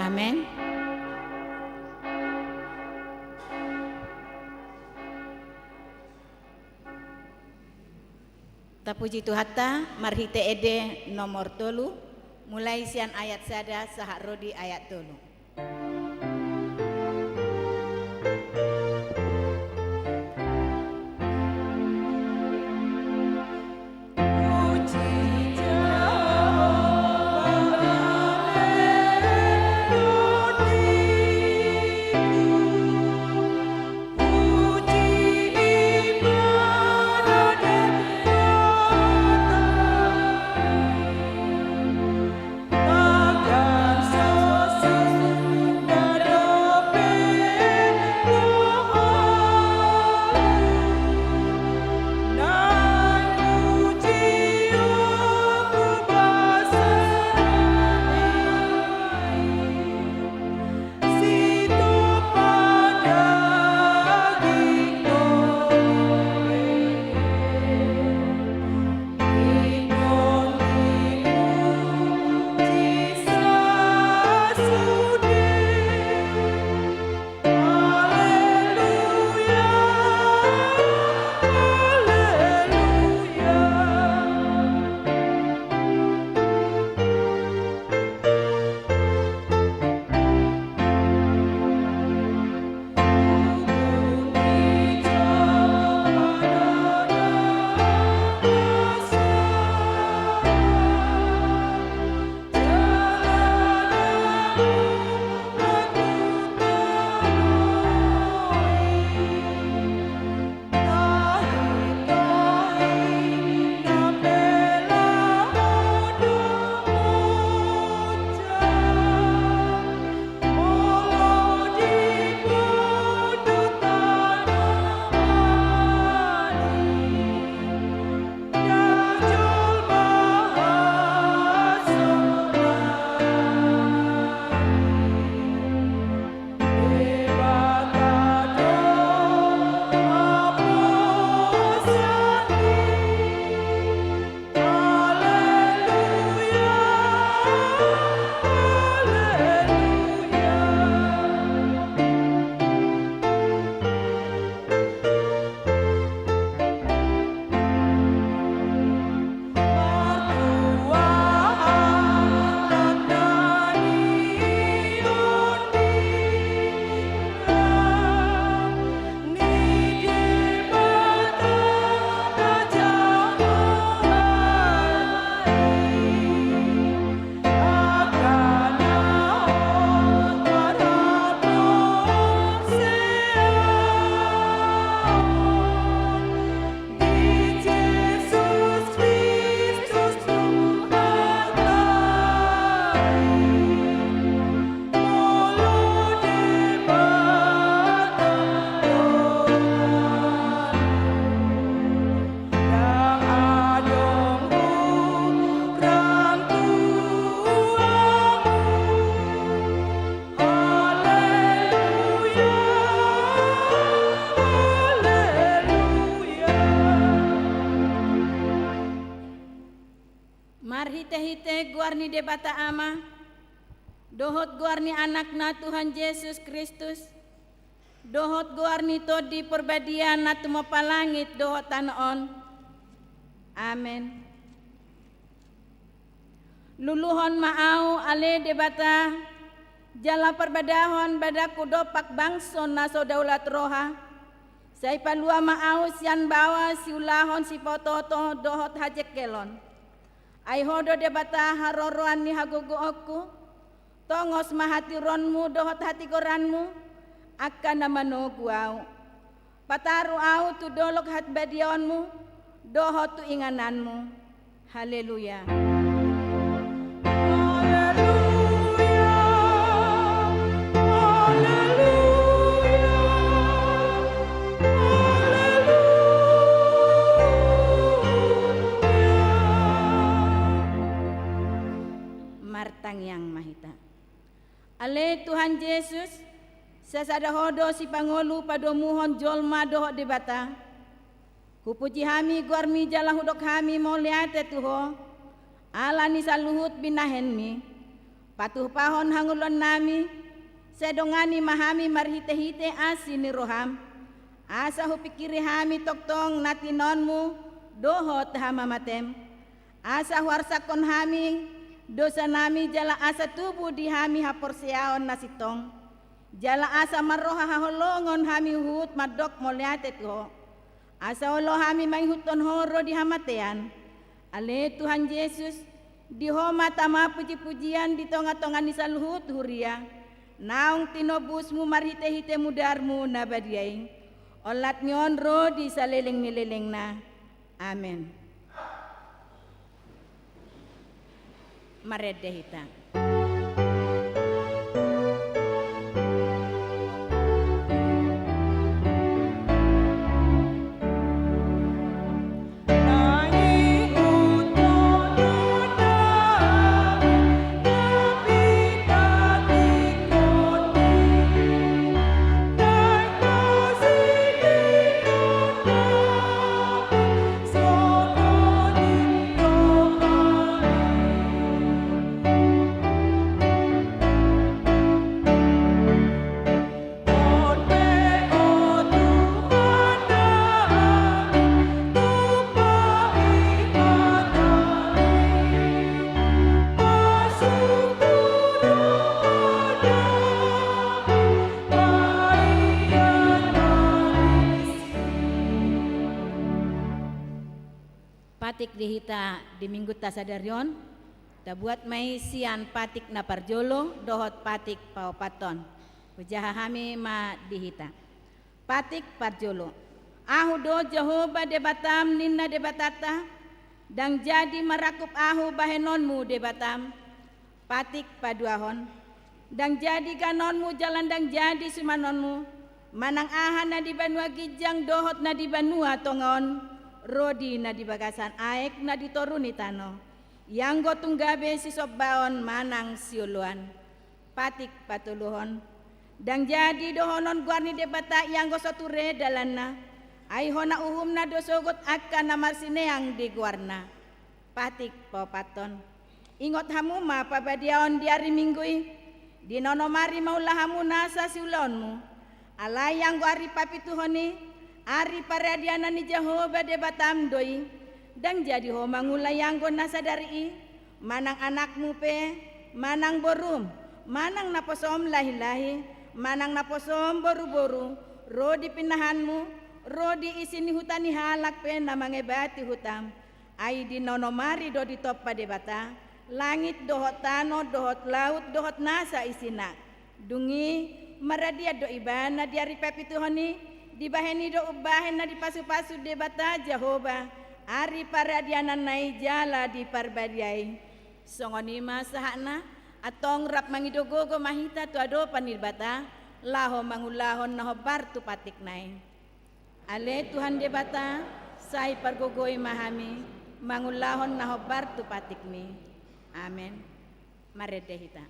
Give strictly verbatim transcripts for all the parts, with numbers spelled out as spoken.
Amen. Tapuji Tuhanta, marhite ende nomor tolu, mulai sian ayat sada sahat ro di ayat tolu. Marhite-hite goar ni Debata Ama, dohot goar ni Anakna Tuhan Jesus Kristus, dohot goar ni Tondi Parbadia na tumompa langit dohot tano on. Amen. Luluhon ma ahu, ale Debata, jala parbadahon badangku dompak bangso na so daulat roha, sai palua ma ahu sian baoa siulahon sipaoto-oto dohot hajengkelon. Ai Ho do Debata haroroan ni hagogoonku, tongos ma hatiuronmu dohot hatigoranmu, angka na manogu ahu. Pataru ahu tu dolok hatibadeonmu, dohot tu ingananmu. Haleluya. Haleluya. Haleluya. Haleluya. Martangiang ma hita. Ale Tuhan Jesus, sasada Ho do sipangolu padomuhon jolma dohot Debata. Hupuji hami goarmi jala hudok hami mauliate tu Ho, ala ni saluhut binahenmi. Patupahon hangoluannami, sai dongani ma hami marhitehite asi ni roham, asa hupingkiri hami tongtong na tinoinmu dohot hamamatem. Asa huarsakhon hami dosanami jala asa tubu di hami haporseaon na sintong, jala asa marroha haholongon hami huhut mandok mauliate tu Ho. Asa olo hami mangihuthon Ho ro di hamatean. Ale Tuhan Jesus, di Ho ma tama pujipujian di tongatonga ni saluhut huria, naung tinobusmu marhitehite mudarmu na badia i. Olat ni on ro di saleleng ni lelengna. Amen. Marende hita. Patik di hita di Minggunta sadari on, tabuat ma i sian patik na parjolo dohot patik paopathon. Hujaha hami ma di hita. Patik parjolo. Ahu do Jahowa Debatam, ninna Debatanta, ndang jadi marangkup ahu bahenonmu Debatam. Patik paduahon. Ndang jadi ganonmu jala ndang jadi sumanonmu, manang aha na di banua ginjang dohot na di banua tonga on, ro di na di bagasan aek na di toru ni tano, ianggo tung gabe sisombaon manang sioloan. Patik patoluhon. Ndang jadi dohonon goar ni Debata ianggo so ture dalanna, ai hona uhumna do sogot angka na marsineang di goarna. Patik paopathon. Ingot hamu ma pabadiaon di ari Minggu i, di na onom ari mangula hamu nasa siulaonmu. Alai anggo ari papituhon i, ari paradianan ni Jahowa Debatam do i, ndang jadi ho mangula ianggo na sadari i, manang anakmu pe, manang borum, manang naposom lahilahi, manang naposom boruboru, ro di pinahanmu, ro di isi ni huta ni halak pe na mangebati hutam. Ai di na onom ari do ditompa Debata langit dohot tano dohot laut dohot nasa isina. Dung i maradian do ibana di ari papituhon i, dibahen i do umbahen na dipasupasu Debata Jahowa ari paradiananna i jala di parbadia i. Songon i ma sahatna, antong rap mangido gogo ma hita tu adopan ni Debata, laho mangulahon na hombar tu patikna i. Ale Tuhan Debata, sai pargogoi ma hami mangulahon na hombar tu patikmi. Amen. Marende hita.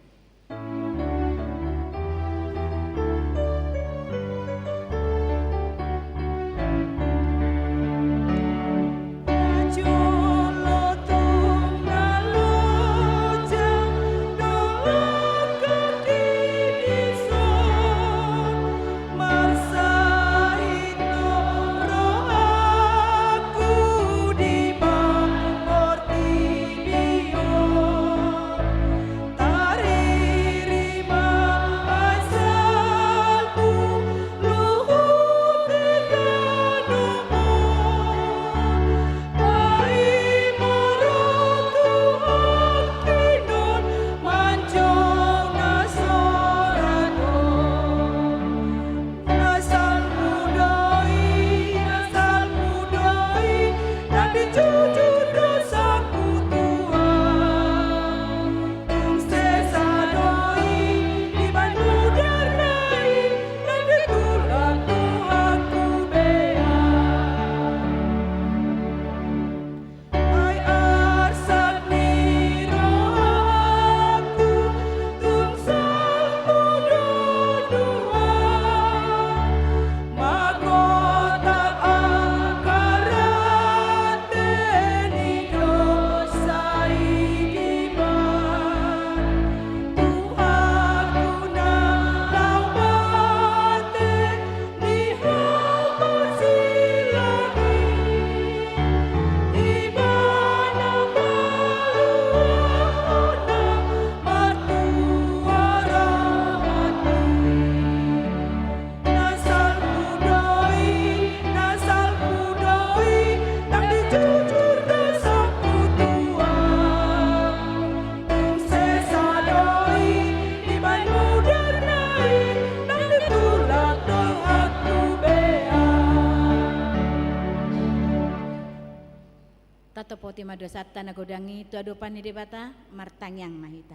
Tima dosanta na godang i tu adopan ni Debata, martangiang ma hita.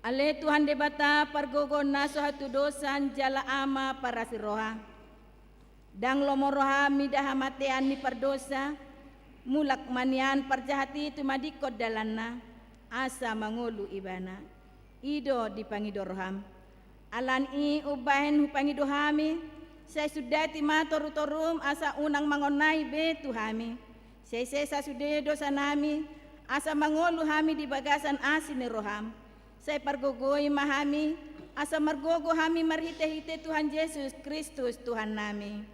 Ale Tuhan Debata, pargogo na so hatudosan jala Ama parasi roha. Ndang lomo roham mida hamatean ni pardosa, mulak ma nian parjahat i tumadingkon dalanna, asa mangolu ibana. I do dipangido roham. Alani i umbahen hupangido hami, sai sundati ma torutorum asa unang mangonnai be tu hami. Sai sesa sude dosanami, asa mangolu hami di bagasan asi ni roham. Sai pargogoi ma hami, asa margogo hami marhitehite Tuhan Jesus Kristus Tuhannami.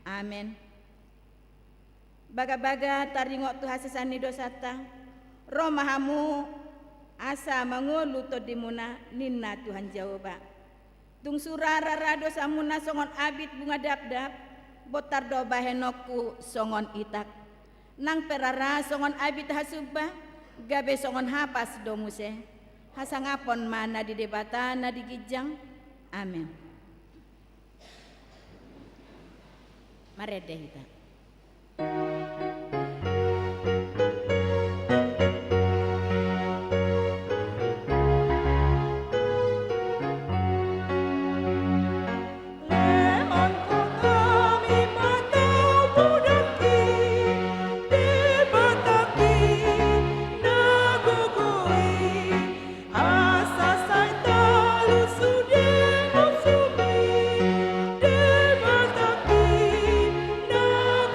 Amen. Bagabaga taringot tu hasesaan ni dosanta, ro ma hamu asa mangolu tondimuna, ninna Tuhan Jahowa. Tung sura rara dosamuna songon abit bunga dapdap, bontar do bahenonku songon itak. Nang pe rara songon abit hasumba, gabe songon hapas do muse. Hasangapon ma na di Debata na di ginjang. Amen. Marende hita. Asa sai talu sude muse, Debatangki na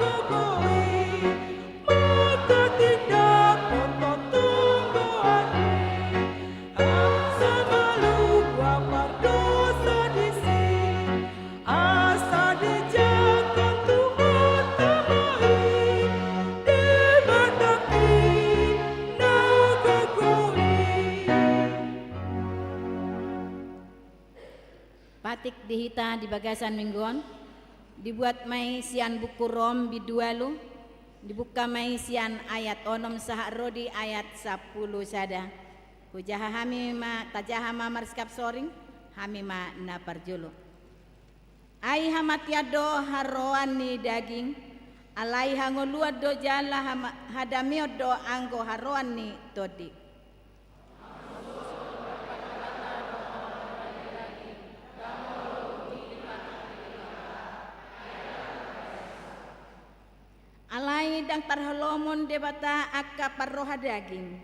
gogo i, manghatindanghon tonggo i, asa malua pardosa disi. Asa dijangkon Tuhan Ama i, Debatangki na gogo i. Patik di hita di bagasan minggu on, dibuat ma i sian buku Rom bindu ualu, dibuka ma i sian ayat onom sahat ro di ayat sampulu sada. Hujaha hami ma, tajaha ma marsikap soring, hami ma na parjolo. Ai hamatean do haroroan ni daging, alai hangoluan do jala hama-, hadameon do anggo haroroan ni Tondi. Alai ndang tarholomon Debata angka parroha daging.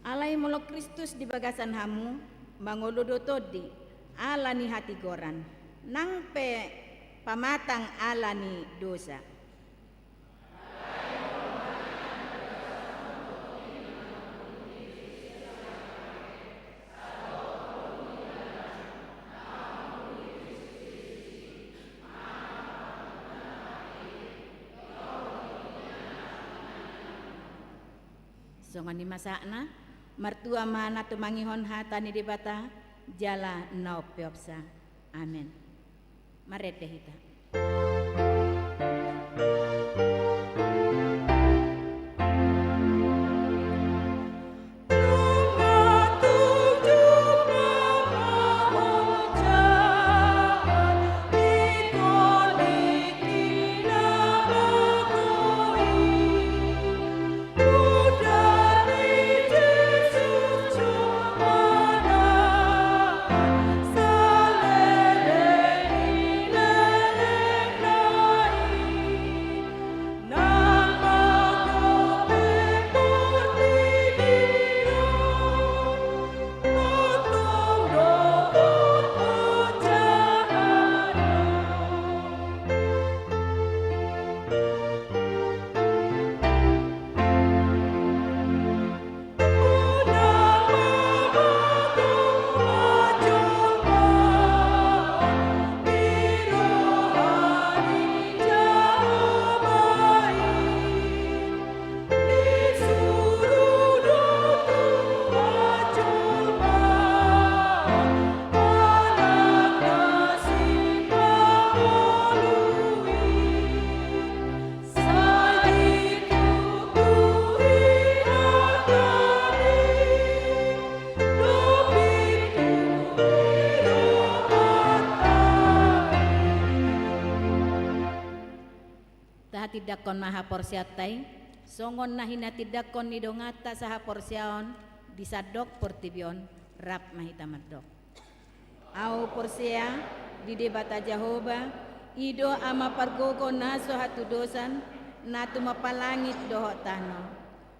Alai molo Kristus di bagasan hamu, mangolu do Tondi, ala ni hatigoran, nang pe pamatang ala ni dosa. Songon i ma sahatna, martua ma na tumangihon hata ni Debata, jala na umpeopsa. Amen. Marende hita. Tindanghon ma haporseaonta i, songon na hinatindangkon ni donganta sahaporseaon di sandok portibi on, rap ma hita mandok. Ahu porsea di Debata Jahowa, i do Ama pargogo na so hatudosan, na tumompa langit dohot tano.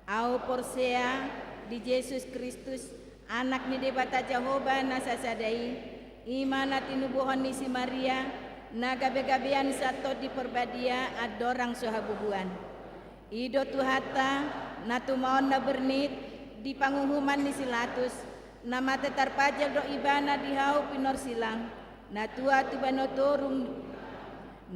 Ahu porsea di Jesus Kristus, Anak ni Debata Jahowa na sasada i, i ma na tinubuhon ni si Maria, na gabegabean sian Tondi Parbadia andorang so habubuan. I do Tuhanta, na tumaon na bernit di panguhuman ni si Latus, na mate tarpajal do Ibana di hau pinorsilang, na tua tu banua toru,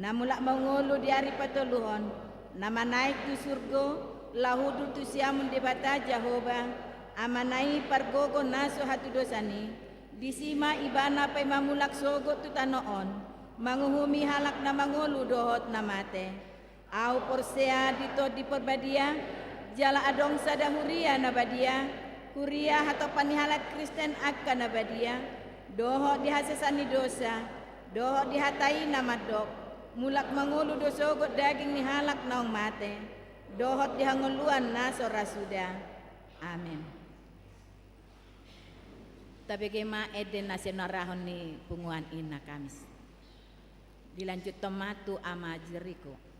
na mulak mangolu di ari patoluhon, na manaek tu surgo, laho udur tu siamun Debata Jahowa, Amana i pargogo na so hatudosan i, disi ma Ibana paima mulak sogot tu tano on, manguhumi halak na mangolu dohot na mate. Ahu porsea di Tondi Parbadia, jala adong sada huria na badia, huria hatompa ni halak Kristen angka na badia, dohot di hasesaan ni dosa, dohot di hata i na mandok, mulak mangolu do sogot daging ni halak naung mate, dohot di hangoluan na so ra suda. Amen. Tabege ma ende na sinuarahon ni punguan i na Kamis. Dilanjuthon ma tu Ama Jeriko.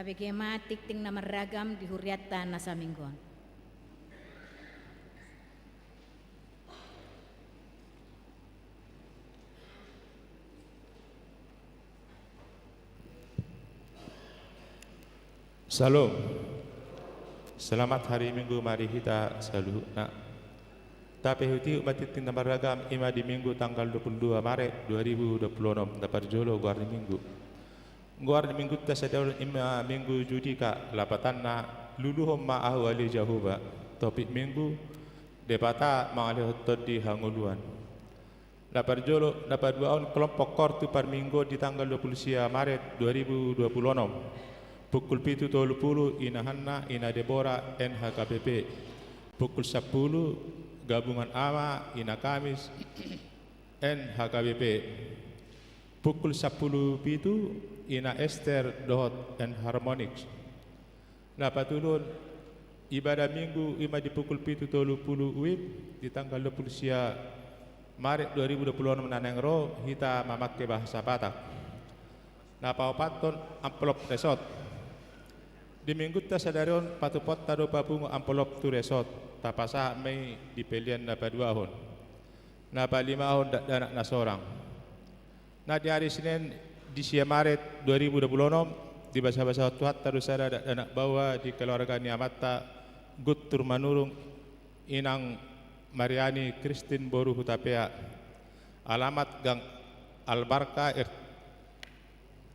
Tabege ma tingting na marragam di hurianta na saminggu on. Syalom. Selamat hari Minggu ma di hita saluhutna. Tapaihutihut ma tingting na marragam, i ma di Minggu tanggal dua puluh dua Maret dua ribu dua puluh enam, na parjolo goar ni Minggu. Goar ni Minggunta sadari on i ma Minggu Judika, lapatanna: Luluhon ma Ahu ale Jahowa. Topik Minggu: Debata mangalehon tondi hangoluan. Na parjolo, na paduahon kelompok kor tu parmingguon di tanggal dua puluh sia Maret dua ribu dua puluh enam. Pukul pitu tolu pulu, Ina Hanna, Ina Debora, N H K B P. Pukul sampulu, gabungan ama, Ina Kamis, N H K B P. Pukul sampulu pitu, Ina Ester dohot N Harmonics. Na patoluhon, ibadah Minggu i ma di pukul pitu tolu pulu U I B, di tanggal dua puluh sia Maret dua ribu dua puluh enam na naeng ro, hita mamangke bahasa Batak. Na paopathon, amplop resort. Di Minggunta sadari on patupaonta do papungu amplop tu resort, tapasahat ma i di pelean na paduahon. Na palimahon, dakdanak na sorang. Na di ari Senen di sia Maret dua ribu dua puluh enam, dibasabasahon Tuhanta do sada dakdanak baoa di keluarga ni amanta Guntur Manurung, Inang Mariani Kristin boru Hutapea. Alamat Gang Albarka, R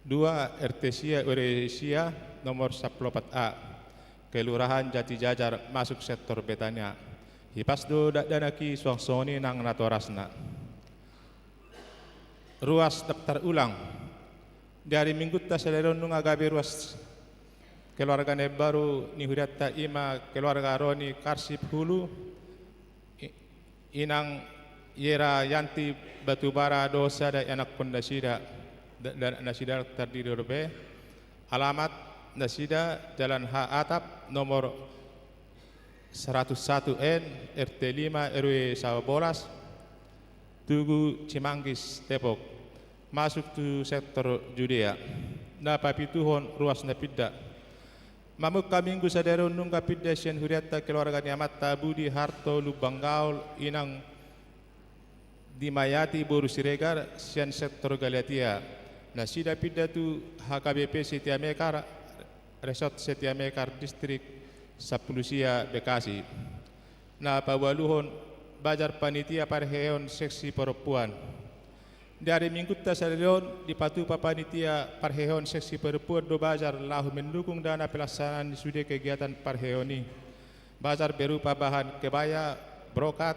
dua, R T sia, R W sia, nomor sampulu opat A, Kelurahan Jatijajar, masuk sektor Betania. Hipas do dakdanak i, suang songon i nang natorasna. Ruas daftar ulang. Di ari Minggunta sadari on nunga gabe ruas keluarga na imbaru ni hurianta, i ma keluarga Roni Karsip Hulu, i-, Inang Yera Yanti Batubara dohot sada ianakhon nasida. Da-, da-, nasida tardidi dope. Alamat nasida Jalan H Atap, nomor seratus satu N, R T lima, R W sabolas, Tugu Cimanggis, Depok, masuk tu sektor Judea. Na papituhon, ruas na pinda. Mamungka Minggu sadari on nunga pinda sian hurianta keluarga ni amanta Budi Harto Lumban Gaol, Inang Dimayati boru Siregar, sian sektor Galatia. Nasida pinda tu H K B P Setia Mekar, Resort Setia Mekar, Distrik sampulu sia, Bekasi. Na paualuhon, bazar panitia parheheon seksi perempuan. Di ari Minggunta sadari on dipatupa panitia parheheon seksi perempuan do bazar laho mendukung dana pelaksanaan ni sude kegiatan parheheon i. Bazar berupa bahan kebaya, brokat,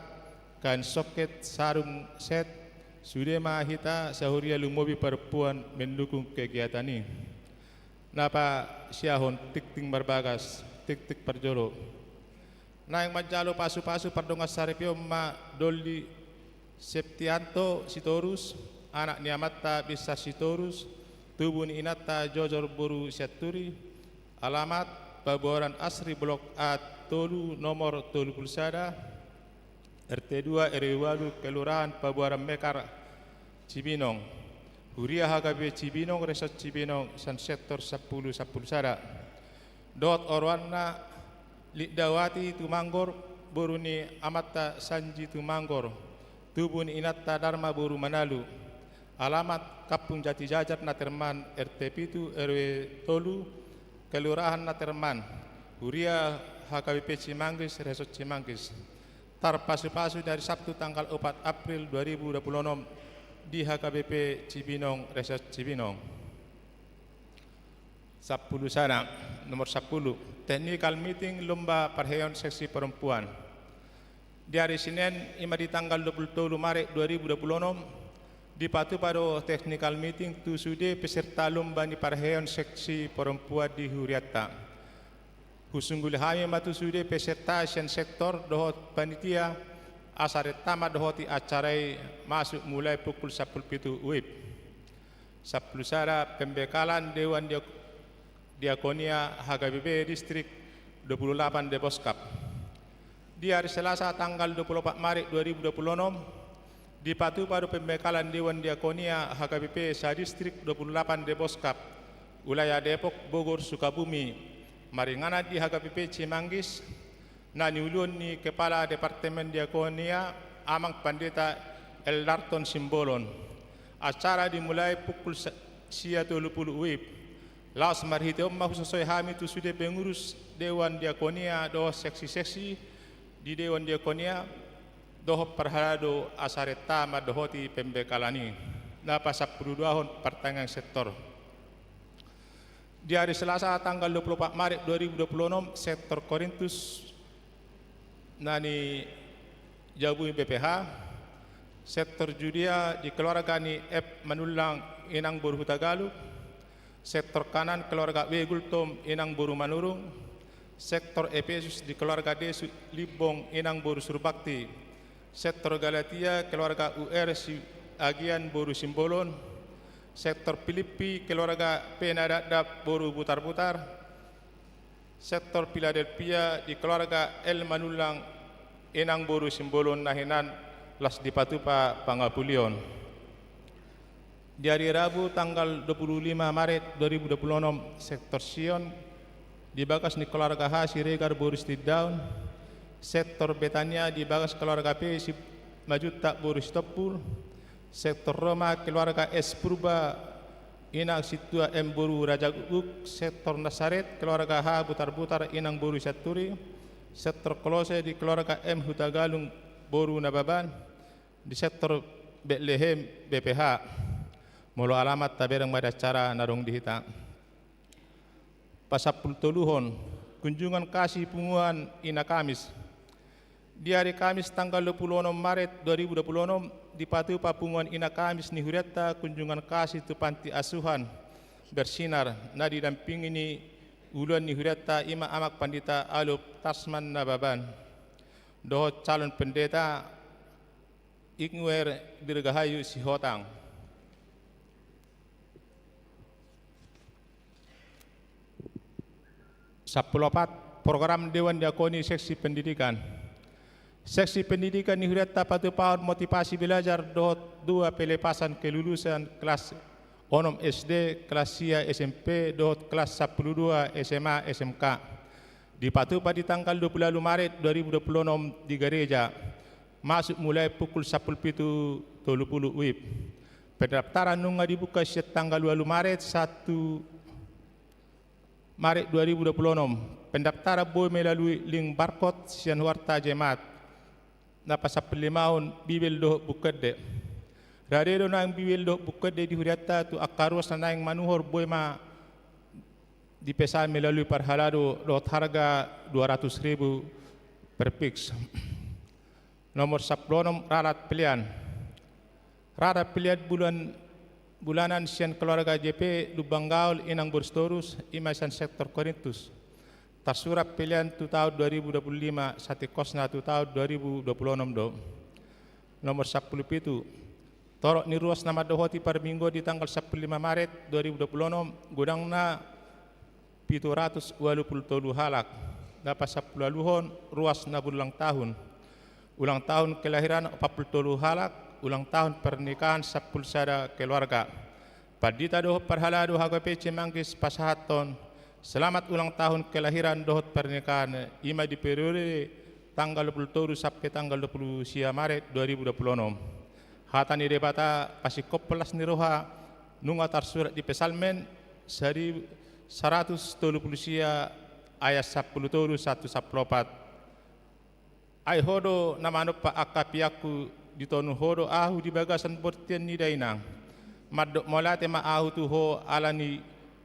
kain soket, sarung, set, sude ma hita sahuria lumobi perempuan mendukung kegiatan i. Na pasiahon tingting marbagas, tingting parjolo. Naeng manjalo pasupasu pardongansaripeon ma Dolly Septianto Sitorus, anak ni amanta Binsar Sitorus, tubu ni inanta Jojor boru Sianturi, alamat Pabuaran Asri, Blok A tolu, nomor tolu pulu sada, R T dua, R W ualu, Kelurahan Pabuaran Mekar, Cibinong. Huria H K B P Cibinong, Resort Cibinong, sian sektor sampulu, sampulu sada. Dohot oroanna Lidawati Tumanggor, boru ni amanta Sanji Tumanggor, tubu ni inanta Darma boru Manalu. Alamat Kampung Jatijajar Naterman, R T pitu, R W tolu, Kelurahan Naterman. Huria H K B P Cimanggis, Resort Cimanggis. Tarpasupasu di ari Sabtu tanggal opat April dua ribu dua puluh enam di H K B P Cibinong, Resort Cibinong. Sampulu sada, nomor sampulu. Technical meeting lomba parheheon seksi perempuan. Di ari Senen, i ma di tanggal dua pulu tolu Maret dua ribu dua pulu enam, dipatupa do technical meeting tu sude peserta lomba ni parheheon seksi perempuan di hurianta. Husungguli hami ma tu sude peserta sian sektor dohot panitia, asa renta ma dohoti acara i masuk mulai pukul sampulu pitu U I B. Sampulu sada, pembekalan Dewan Diak-, Diakonia H K B P Distrik dua pulu lapan Deboskap. Di ari Selasa tanggal dua pulu opat Maret dua ribu dua pulu enam, dipatupa do pembekalan Dewan Diakonia H K B P sa-Distrik dua pulu lapan Deboskap. Wilayah Depok, Bogor, Sukabumi, maringanan di H K P P Cimanggis, na niuluhon ni Kepala Departemen Diakonia, Amang Pandita Eldarton Simbolon. Acara dimulai pukul se-, sia tolu pulu WIB. Laos marhite on ma husosoi hami tu sude pengurus Dewan Diakonia dohot seksi-seksi di Dewan Diakonia, dohot parhalado asa renta mandohoti pembekalan i. Na pasampuluduahon, partangiangan sektor. Di ari Selasa tanggal dua puluh opat Maret dua ribu dua puluh enam, sektor Korintus na nijabui B P H, sektor Judea di keluarga ni F Manullang, inang boru Hutagalung, sektor Kanaan keluarga W Gultom, inang boru Manurung, sektor Epesus di keluarga D Su-, Limbong, inang boru Surbakti, sektor Galatia keluarga U R Siagian boru Simbolon, sektor Pilippi keluarga P Nadapdap boru Butarbutar, sektor Piladelpia di keluarga L Manullang, inang boru Simbolon, na hinan laos dipatupa pangapulion. Di ari Rabu tanggal dua puluh lima Maret dua ribu dua puluh enam, sektor Sion di bagas ni keluarga H Siregar boru Sitindaun, sektor Betania di bagas keluarga P Simanjuntak boru Sitompul, sektor Roma keluarga S Purba, inang sintua M boru Rajagukguk, sektor Nasaret keluarga H Butarbutar, inang boru Sianturi, sektor Kolose di keluarga M Hutagalung boru Nababan, di sektor Betlehem B P H. Molo alamat, tabereng ma di acara na adong di hita. Pasampulutoluhon, kunjungan kasih punguan Ina Kamis. Di ari Kamis tanggal dua puluh enam Maret dua ribu dua puluh enam, dipatupa punguan Ina Kamis ni hurianta kunjungan kasih tu panti asuhan Bersinar, na didampingi ni uluan ni hurianta, i ma Amang Pandita Alop Tasman Nababan, dohot calon pendeta Ingwer Dirgahayu Sihotang. Sampulu opat, program Dewan Diakoni seksi pendidikan. Seksi pendidikan ni hurianta patupahon motivasi belajar dohot dua pelepasan kelulusan kelas onom S D, kelas sia S M P, dohot kelas sampulu dua S M A S M K. Dipatupa di tanggal dua puluh ualu Maret dua ribu dua puluh enam di gareja. Masuk mulai pukul sampulu pitu tolu pulu WIB. Pendaftaran nunga dibuka sian tanggal ualu Maret sahat tu Maret dua ribu dua puluh enam. Pendaftaran boi melalui link barcode sian Warta Jemaat. Na pasampululimahon, Bibel dohot buku ende. Rade do naeng Bibel dohot buku ende di hurianta tu angka ruas na naeng manuhor, boi ma dipesan melalui parhalado dohot harga dua ratus ribu per fix. Nomor sampulu onom, ralat pelean. Ralat pelean bulan, bulanan sian keluarga J P Lumban Gaol, inang boru Sitorus, i ma sian sektor Korintus. Tarsurat pelean tu taon dua ribu dua puluh lima, satingkosna tu taon dua ribu dua puluh onom do. Nomor sampulu pitu, torop ni ruas na mandohoti parmingguon di tanggal sampulu lima Maret dua ribu dua puluh onom, godangna pitu ratus ualu pulu tolu halak. Na pasampuluualuhon, ruas na berulang tahun. Ulang tahun kelahiran opat pulu tolu halak, ulang tahun pernikahan sampulu sada keluarga. Pandita dohot parhalado H K P Cimanggis pasahathon selamat ulang tahun kelahiran dohot pernikahan, i ma di periode tanggal dua pulu tolu sampe tanggal dua pulu sia Maret dua ribu dua pulu onom. Hata ni Debata pasingkophon las ni roha, nunga tarsurat di Psalmen sari-, saratus tolu pulu sia, ayat sampulu tolu sahat tu sampulu opat. Ai Ho do na manompa angka piangku, ditonu Ho do ahu di bagasan bontean ni dainang. Mandok mauliate ma ahu tu Ho ala ni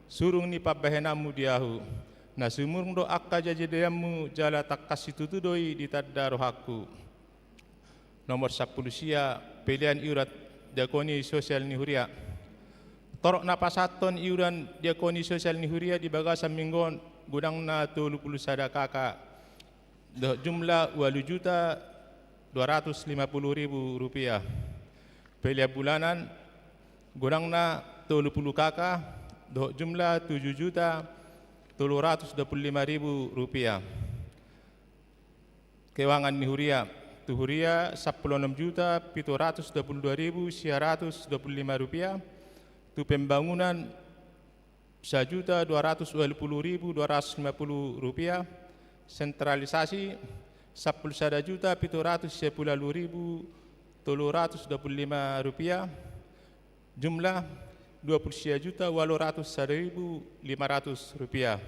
surung ni pambahenanmu di ahu. Na sumurung do angka jajadaianmu jala tangkas situtu do i ditanda rohangku. Nomor sampulu sia, pelean iuran diakoni sosial ni huria. Torop na pasahathon iuran diakoni sosial ni huria di bagasan minggu on, godangna tolu pulu sada K K, dohot jumlah ualu juta dua ratus lima pulu ribu rupiah. Pelean bulanan, godangna tolu pulu K K, dohot jumlah tujuh juta tolu ratus dua pulu lima ribu rupiah. Keuangan ni huria, tu huria sampulu onom juta pitu ratus dua pulu dua ribu sia ratus dua pulu lima rupiah, tu pembangunan sajuta dua ratus ualu pulu ribu dua ratus lima pulu rupiah. Sentralisasi, sampulu sada juta pitu ratus sia pulu ualu ribu tolu ratus dua pulu lima rupiah. Jumlah, dua pulu sia juta ualu ratus sada ribu lima ratus rupiah.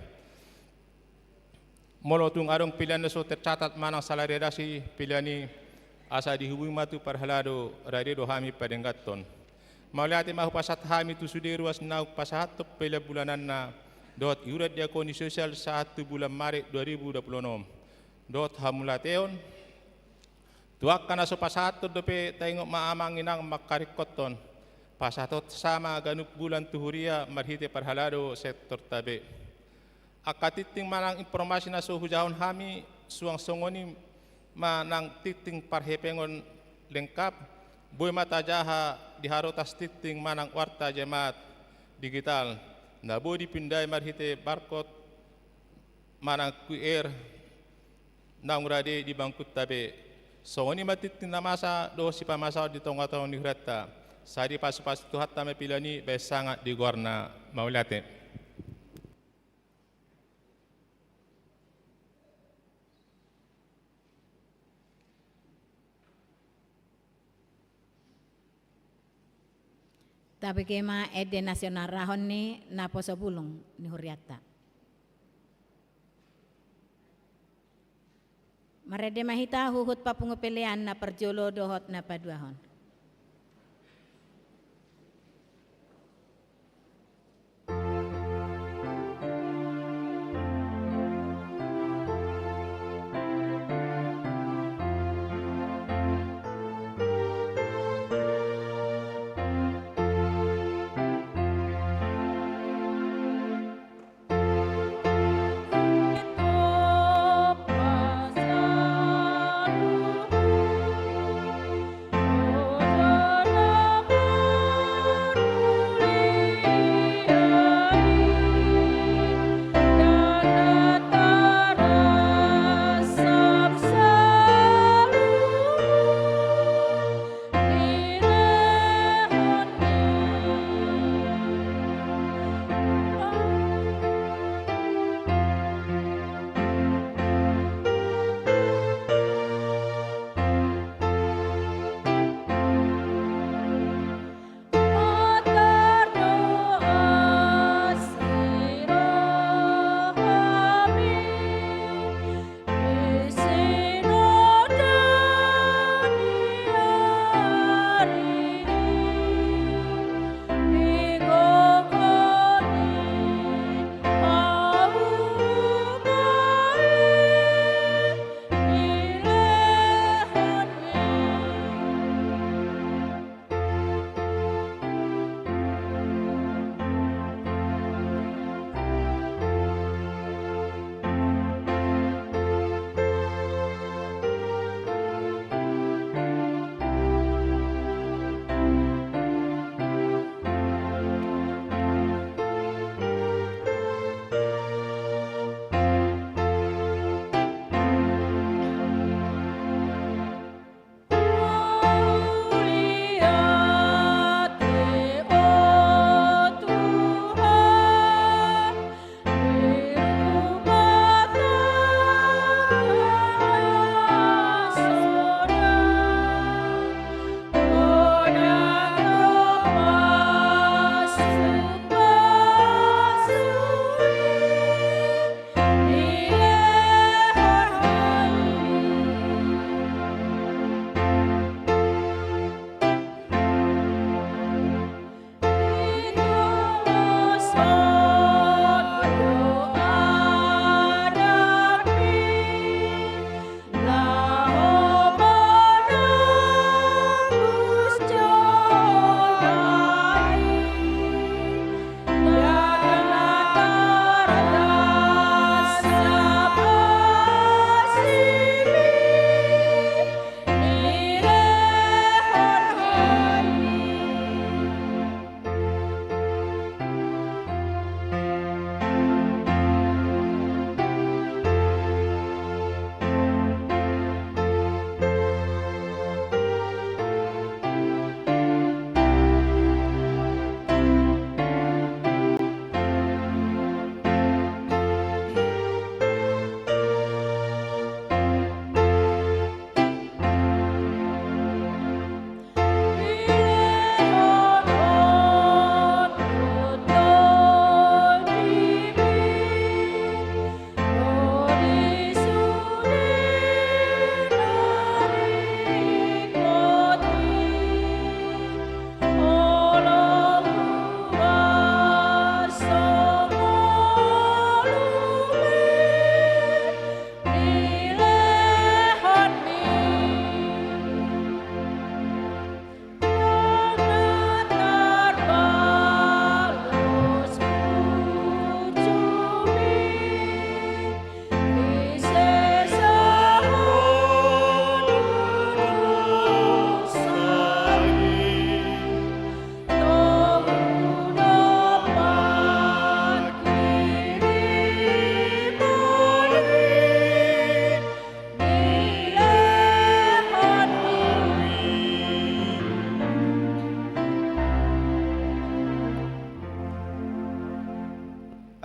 Molo tung adong pelean na so tercatat manang salah redaksi pelean i, asa dihubungi ma tu parhalado, rade do hami padengganhon. Mauliate ma hupasahat hami tu sude ruas naung pasahathon pelean bulananna dohot iuran diakoni sosial sahat tu bulan Maret dua ribu dua pulu onom. Dohot hamauliateon, tu angka na so pasahathon dope, taingot ma amang inang mangkaringkothon, pasahathon sama ganup bulan tu huria marhite parhalado sektorta be. Angka tingting manang informasi na so hujahahon hami suang songon i ma nang tingting parhepengon lengkap, boi ma tajaha di harotas tingting manang warta jemaat digital, na boi dipindai marhite barcode manang Q R naung rade di bangkunta be. Songon i ma tingting na masa dohot sipamasaon di tongatonga ni hurianta. Sai dipasupasu Tuhanta ma pelean i bahen sangap di goarna. Mauliate. Tabege ma ende na sinorahon ni naposo bulung ni hurianta. Marende ma hita huhut papungu pelean na parjolo dohot na paduahon.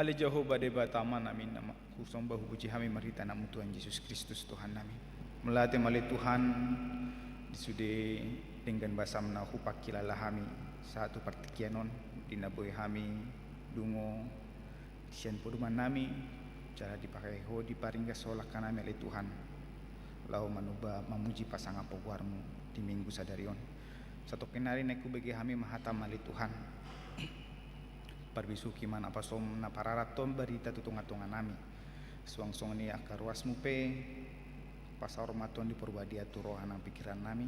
Ale Jahowa Debata Amanami, na ma-, husomba hupuji hami marhite Anakmu Tuhan Jesus Kristus Tuhannami. Mauliate ma ale Tuhan, di sude denggan basaM na hupangkilala hami sahat tu partingkian on, di na boi hami dungo sian podomannami, jala dipake Ho diparinggas holan hami ale Tuhan, laho manuba mamuji pasangaphon goarMu di Minggu sadari on. Satongkin nari naeng hubege hami ma hataM ale Tuhan. Parbisuhi ma napasom na pararat on barita tu tongatonganami. Suang songon i angka ruasMu pe pasaor ma Tondi Porbadia tu roha nang pingkirannami.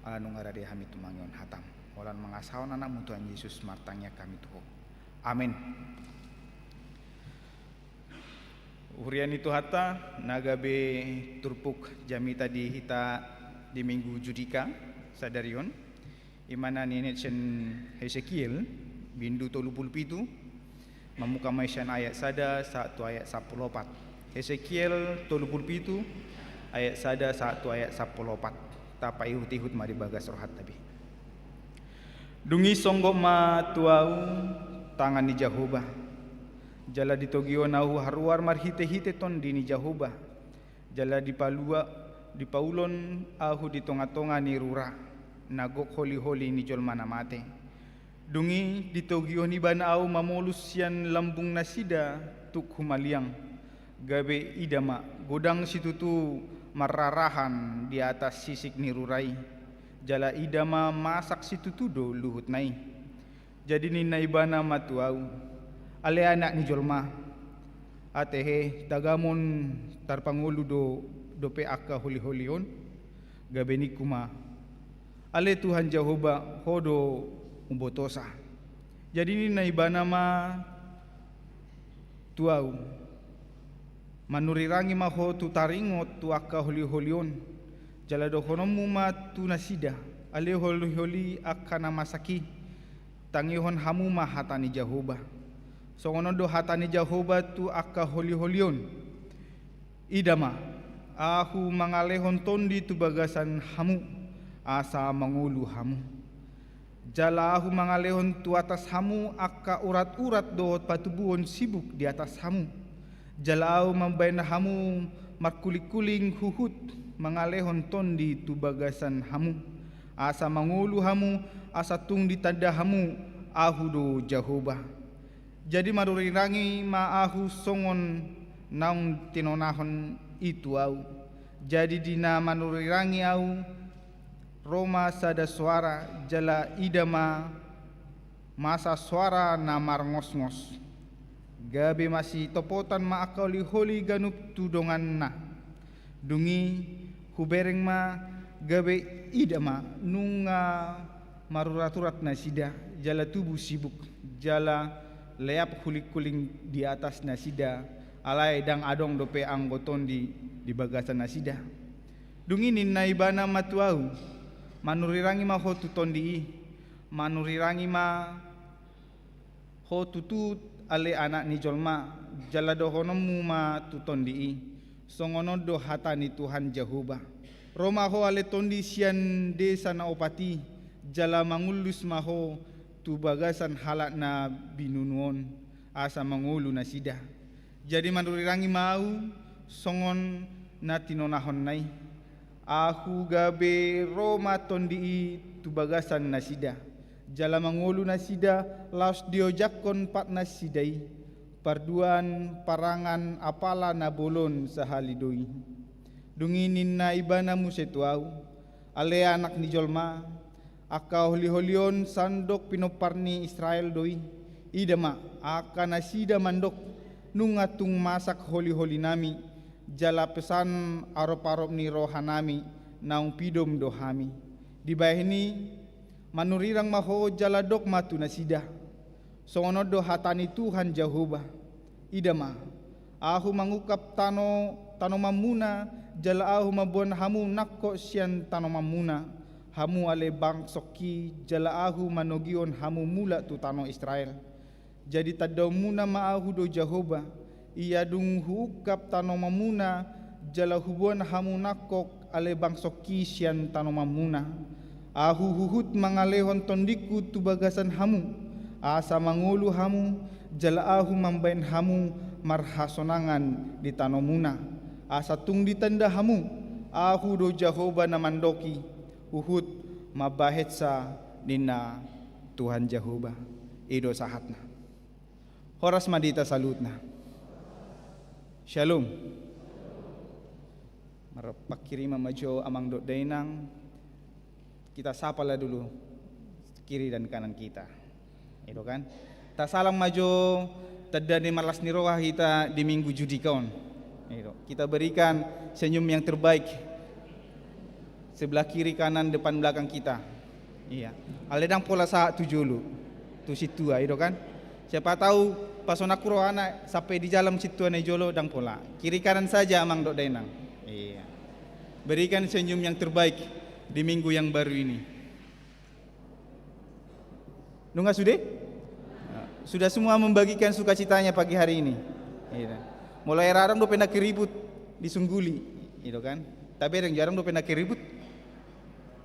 Ala nunga rade hami tumangihon hataM. Holan mangasahon Anakmu Tuhan Jesus martangiang hami tu Ho. Amen. Huria ni Tuhanta, na gabe turpuk jamita di hita di Minggu Judika sadari on, i ma na ninenet sian Hesekiel, bindu tolu pulu pitu, mamungka ma i sian ayat sada sahat tu ayat sampulu opat. Hesekiel tolu pulu pitu, ayat sada sahat tu ayat sampulu opat. Tapaihutihut ma di bagas rohanta be. Dung i songgop ma tu ahu tangan ni Jahowa, jala ditogihon ahu haruar marhitehite Tondi ni Jahowa, jala dipalua, dipaulon ahu di tongatonga ni rura, na gok holiholi ni jolma na mate. Dung i ditogihon ibana ahu mamolus sian lambung nasida tuk humaliang. Gabe ida ma, godang situtu marrarahan di atas sisik ni rura i. Jala ida ma masak situtu do luhutna i. Jadi ninna ibana ma tu ahu: Ale anak ni jolma, ate he tagamon tarpangolu do dope angka holiholi on? Gabe ningku ma: Ale Tuhan Jahowa, Ho do umbotosa. Jadi ninna ibana ma tu ahu: Manurirangi ma ho tu taringot tu angka holiholi on, jala dohononmu ma tu nasida: Ale holiholi angka na masak i, tangihon hamu ma hata ni Jahowa. Songon on do hata ni Jahowa tu angka holiholi on: Ida ma, Ahu mangalehon tondi tu bagasan hamu, asa mangolu hamu. Jala Ahu mangalehon tu atas hamu angka uraturat dohot patubuhon sibuk di atas hamu. Jala Ahu mambahen hamu markulingkuling huhut mangalehon tondi tu bagasan hamu, asa mangolu hamu, asa tung ditanda hamu Ahu do Jahowa. Jadi manurirangi ma Ahu songon naung tinonahon i tu ahu. Jadi di na manurirangi ahu, ro ma sada soara, jala ida ma masa soara na marngosngos. Gabe masitopotan ma angka holiholi ganup tu donganna. Dung i hubereng ma, gabe ida ma nunga maruraturat nasida, jala tubu sibuk, jala leap hulingkuling di atas nasida, alai ndang adong dope anggo tondi di bagasan nasida. Dung i ninna ibana ma tu ahu: Manurirangi ma ho tu tondi i, manurirangi ma ho tutu, ale anak ni jolma, jala dohononmu ma tu tondi i: Songon on do hata ni Tuhan Jahowa: Ro ma ho, ale tondi, sian desa na opat i, jala mangullus ma ho tu bagasan halak na binunu on, asa mangolu nasida. Jadi manurirangi ma ahu songon na tinonahonna i. Ahu gabe ro ma tondi i tu bagasan nasida, jala mangolu nasida laos diojakhon patnasida i, parduan, parangan, apala na bolon sahali do i. Dung i ninna ibana muse tu ahu: Ale anak ni jolma, angka holiholi on sandok pinompar ni Israel do i. Ida ma, angka nasida mandok: Nunga tung masak holiholinami, jala pesan aroparop ni rohanami, naung pidom do hami. Dibahen i, manurirang ma ho jala dok ma tu nasida: Songon on do hata ni Tuhan Jahowa: Ida ma, Ahu mangungkap tano, tanomanmuna, jala Ahu mamboan hamu nangkok sian tanomanmuna, hamu ale bangsongki, jala Ahu manogihon hamu mulak tu tano Israel. Jadi tandaonmuna ma Ahu do Jahowa, ia dung huungkap tanomanmuna, jala huboan hamu nangkok ale bangsongki sian tanomanmuna. Ahu huhut mangalehon tondingku tu bagasan hamu, asa mangolu hamu, Jala ahu mambahen hamu marhasonangan di tanomuna, asa tung ditanda hamu, ahu do Jahowa na mandoki, huhut mambahensa ninna Tuhan Jahowa. I do sahatna. Horas ma di hita saluhutna. Shalom. Marpangkiriman ma jo amang dohot dainang. Kita sapalah dulu kiri dan kanan kita. I do kan? Tasalam ma jo tanda ni marlas ni roha hita di Minggu Judika on. I do. Kita berikan senyum yang terbaik. Sebelah kiri, kanan, depan, belakang kita. Iya. Alai ndang pola sahat tu jolo. Tu sintua, i do kan? Siapa tahu pasonangku rohana sampai di jalan sintua na i jolo, ndang pola. Kiri kanan saja, amang dohot dainang. Iya. Berikan senyum yang terbaik di minggu yang baru ini. Nunga sude? Sudah semua membagikan sukacitanya pagi hari ini. Iya. Molo adong dope na keribut, disungguli, i do kan? Tapi adong jo dope na keribut.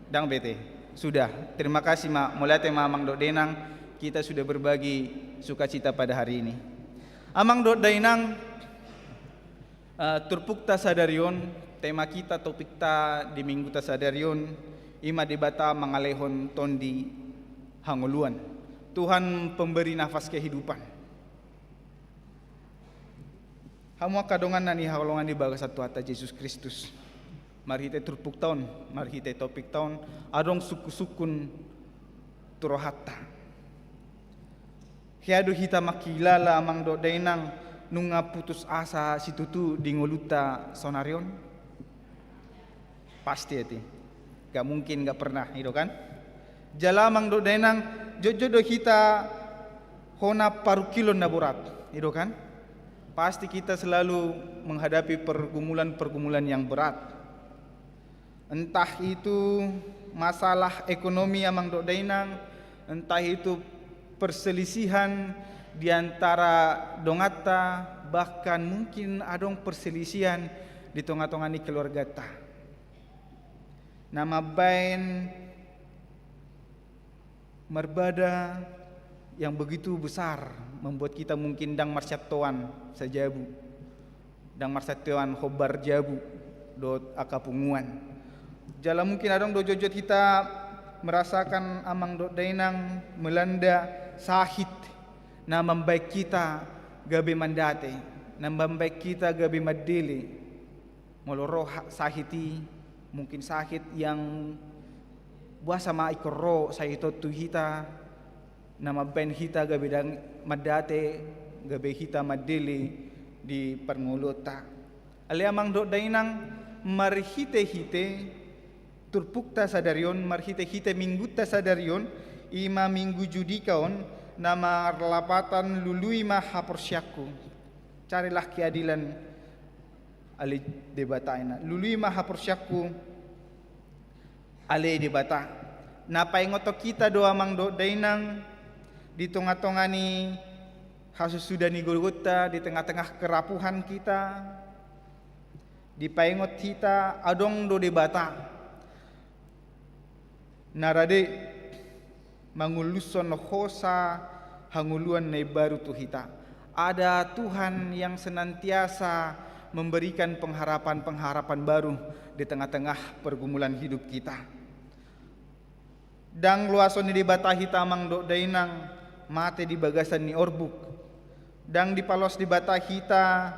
Ndang be ate. Sudah. Terima kasih ma, mauliate ma amang dohot dainang, kita sudah berbagi sukacita pada hari ini. Amang dohot dainang, eh, turpukta sadari on, tema kita, topikta di mingguta sadari on, i ma Debata mangalehon tondi hangoluan. Tuhan pemberi nafas kehidupan. Hamu angka dongan na hinaholongan di bagasan Tuhanta Jesus Kristus. Marhite turpukta on, marhite topikta on, adong sungkun-sungkun tu rohanta. Hea do hita mangkilala amang dohot dainang nunga putus asa situtu di ngolunta saonari on? Pasti ate. Gak mungkin gak pernah, i do kan? Jala amang dohot dainang, jotjot do hita hona parungkilon na borat, i do kan? Pasti kita selalu menghadapi pergumulan-pergumulan yang berat. Entah itu masalah ekonomi amang dohot dainang, entah itu perselisihan di antara donganta, bahkan mungkin adong perselisihan di tonga-tonga ni keluargata. Na mambahen marbada yang begitu besar membuat kita mungkin ndang marsiantoan sajabu, ndang marsiantoan hombar jabu dohot angka punguan. Jala mungkin adong do jotjot hita merasakan amang dohot dainang melanda sahit na mambahen hita gabe mandate, na mambahen hita gabe mandele. Molo ro ha-, sahit i, mungkin sahit yang boasa ma ingkon ro sahit on tu hita, na mambahen hita gabe ndang mandate, gabe hita mandele di parngoluonta. Alai amang dohot dainang, marhite-hite turpukta sadari on, marhite-hite mingguta sadari on, i ma Minggu Judika on, na marlapatan lului ma haporseaonku. Carilah keadilan ale Debata, ninna. Lului ma haporseaonku ale Debata. Na paingothon hita do amang dohot dainang di tonga-tonga ni hasusuda ni gogonta, di tengah-tengah kerapuhan hita, dipaingot hita adong do Debata na rade mangulushon hosa hangoluan na imbaru tu hita. Ada Tuhan yang senantiasa memberikan pengharapan-pengharapan baru di tengah-tengah pergumulan hidup kita. Ndang loason ni Debata hita amang dohot dainang mate di bagasan ni orbuk. Ndang dipaloas Debata hita,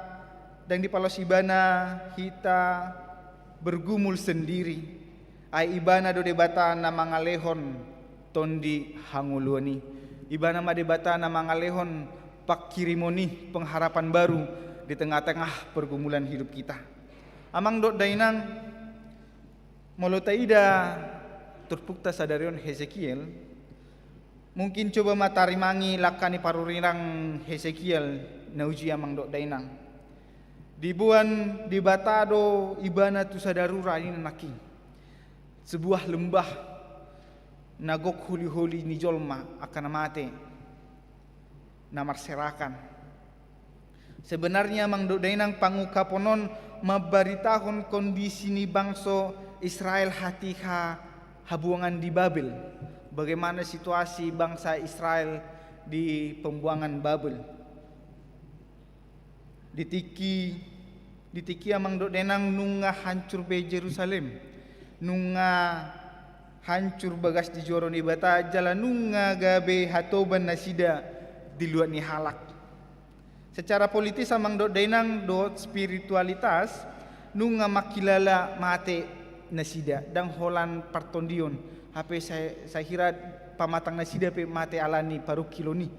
ndang dipaloas Ibana hita bergumul sendiri. Ai Ibana do Debata na mangalehon tondi hangoluan i. Ibana ma Debata na mangalehon pangkirimon i, pengharapan baru di tengah-tengah pergumulan hidup kita. Amang dohot dainang, molo taida turpukta sadari on Hesekiel, mungkin coba ma tarimangi langka ni parurirang Hesekiel na uji amang dohot dainang. Diboan Debata do ibana tu sada rura, ninna nangkin. Sebuah lembah na gok holi-holi ni jolma, angka na mate, na marserakan. Sebenarnya amang dohot dainang, pangungkapon on mambaritahon kondisi ni bangso Israel hatiha habuangan di Babel. Bagaimana situasi bangsa Israel di pembuangan Babel. Di tingki, di tingki amang dohot dainang nunga hancur be Jerusalem, nunga hancur bagas di joro ni Debata jala nunga gabe hatoban nasida di luat ni halak. Secara politis amang dohot dainang dohot spiritualitas nunga mangkilala mate nasida, ndang holan partondion, hape sa-, sahira pamatang nasida pe mate alani parungkilon i.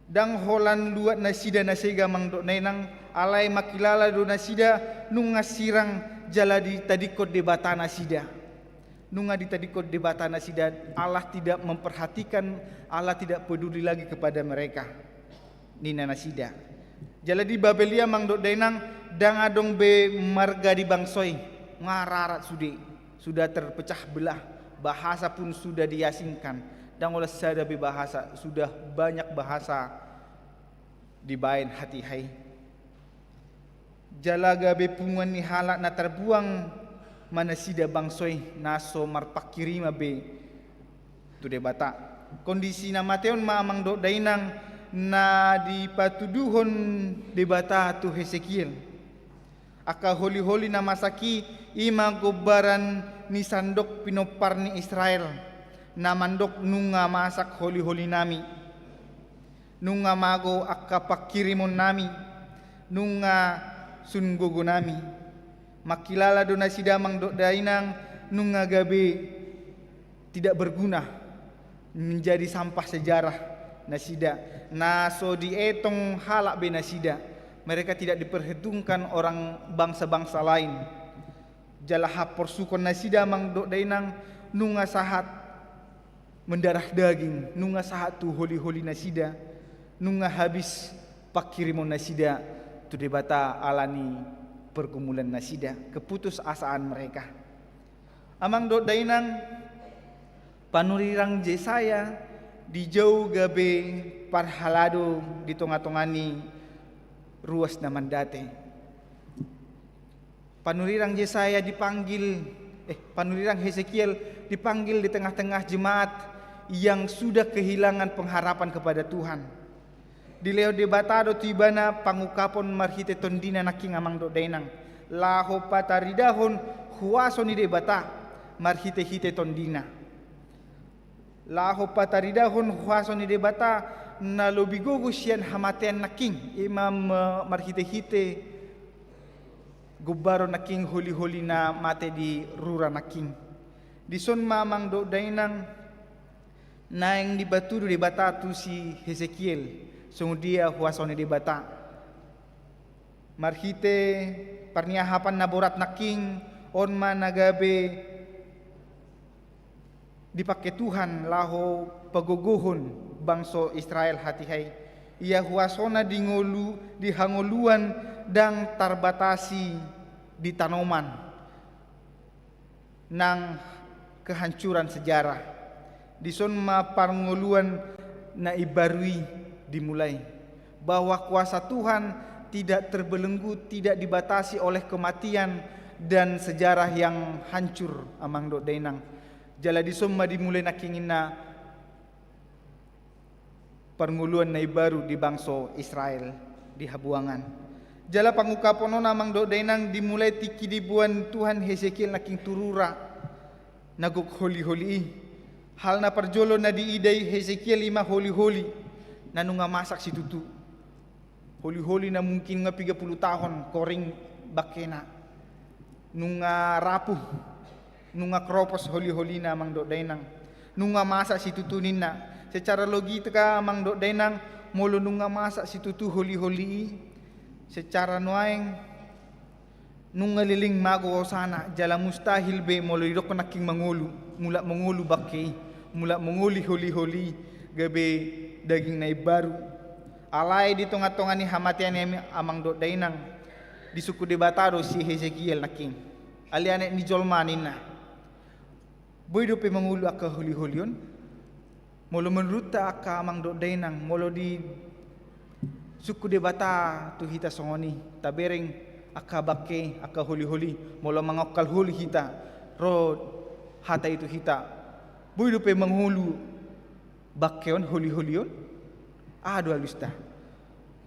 Ndang holan luat nasida na sega amang dohot dainang, alai mangkilala do nasida nunga sirang jala ditadingkon Debata nasida. Nunga ditadingkon Debata nasida, Allah tidak memperhatikan, Allah tidak peduli lagi kepada mereka. Ninna nasida. Jala di Babel i amang dohot dainang, ndang adong be marga di bangso i, nga rarat sude, sudah terpecah belah, bahasa pun sudah diasingkan, ndang holan sada be bahasa, sudah banyak bahasa dibaen hatiha i. Jala gabe punguan ni halak na tarbuang ma nasida bangso i, na so marpanghirim be tu Debata. Kondisi na mate on ma amang dohot dainang na dipatuduhon Debata tu Hesekiel. Angka holiholi na masak i, i ma gombaran ni sandok pinompar ni Israel, na mandok nunga masak holiholinami. Nunga mago angka panghirimonnami, nunga sun gogonami. Mangkilala do nasida amang dohot dainang, nunga gabe tidak berguna, menjadi sampah sejarah nasida, na so dietong halak be nasida. Mereka tidak diperhitungkan orang bangsa-bangsa lain. Jala haporsuhon nasida amang dohot dainang, nunga sahat mendarah daging, nunga sahat tu holiholi nasida, nunga habis panghirimon nasida tu Debata alani pergumulan nasida, keputusasaan mereka. Amang dohot dainang, panurirang Jesaya dijou gabe parhalado di tonga-tonga ni ruas na mandate. Panurirang Jesaya dipanggil, eh, panurirang Hesekiel dipanggil di tengah-tengah jemaat yang sudah kehilangan pengharapan kepada Tuhan. Dilehon Debata do tu ibana pangungkapon marhite tondina nangkin amang dohot dainang, laho pataridahon huaso ni Debata marhite-hite tondina. Laho pataridahon huaso ni Debata na lobi gogo sian hamatean nangkin, i ma me-, marhite-hite gombaron nangkin holiholi na mate di rura nangkin. Dison ma amang dohot dainang naeng dipatudu Debata tu si Hesekiel, songon dia huaso ni Debata. Marhite parniahapan na borat nangkin, on ma na gabe dipangke Tuhan laho pagogohon bangso Israel hatiha i. Ia huasona di ngolu, di hangoluan ndang tarbatasi di tanoman nang kehancuran sejarah. Dison ma parngoluan na imbaru i dimulai, bahwa kuasa Tuhan tidak terbelenggu, tidak dibatasi oleh kematian dan sejarah yang hancur, amang dohot dainang. Jala dison ma dimulai nangkin ninna parngoluan na imbaru di bangso Israel di habuangan. Jala pangungkapon on amang dohot dainang dimulai tingki diboan Tuhan Hesekiel nangkin tu rura na gok holiholi i. Hal na parjolo na diida i Hesekiel i ma holiholi na nunga masak situtu. Holiholi na mungkin nunga piga pulu taon koring bangkena. Nunga rapuh, nunga kropos holiholina amang dohot dainang. Nunga masak situtu ninna. Secara logika amang dohot dainang, molo nunga masak situtu holiholi i, secara nuaeng nunga leleng mago hosana, jala mustahil be molo didokkon nangkin mangolu, mulak mangolu bangke i, mulak mangoli holiholi i gabe daging na imbaru. Alai di tonga-tonga ni hamatean i amang dohot dainang, disungkun Debata do si Hesekiel nangkin. Ale anak ni jolma ninna. Boi dope mangolu angka holiholi on? Molo menurutta angka amang dohot dainang, molo disungkun Debata tu hita songon i, tabereng angka bangke, angka holiholi, molo mangokkal holi hita, ro hata i tu hita, boi dope mangolu bangke on, holiholi on? Aha do alusta?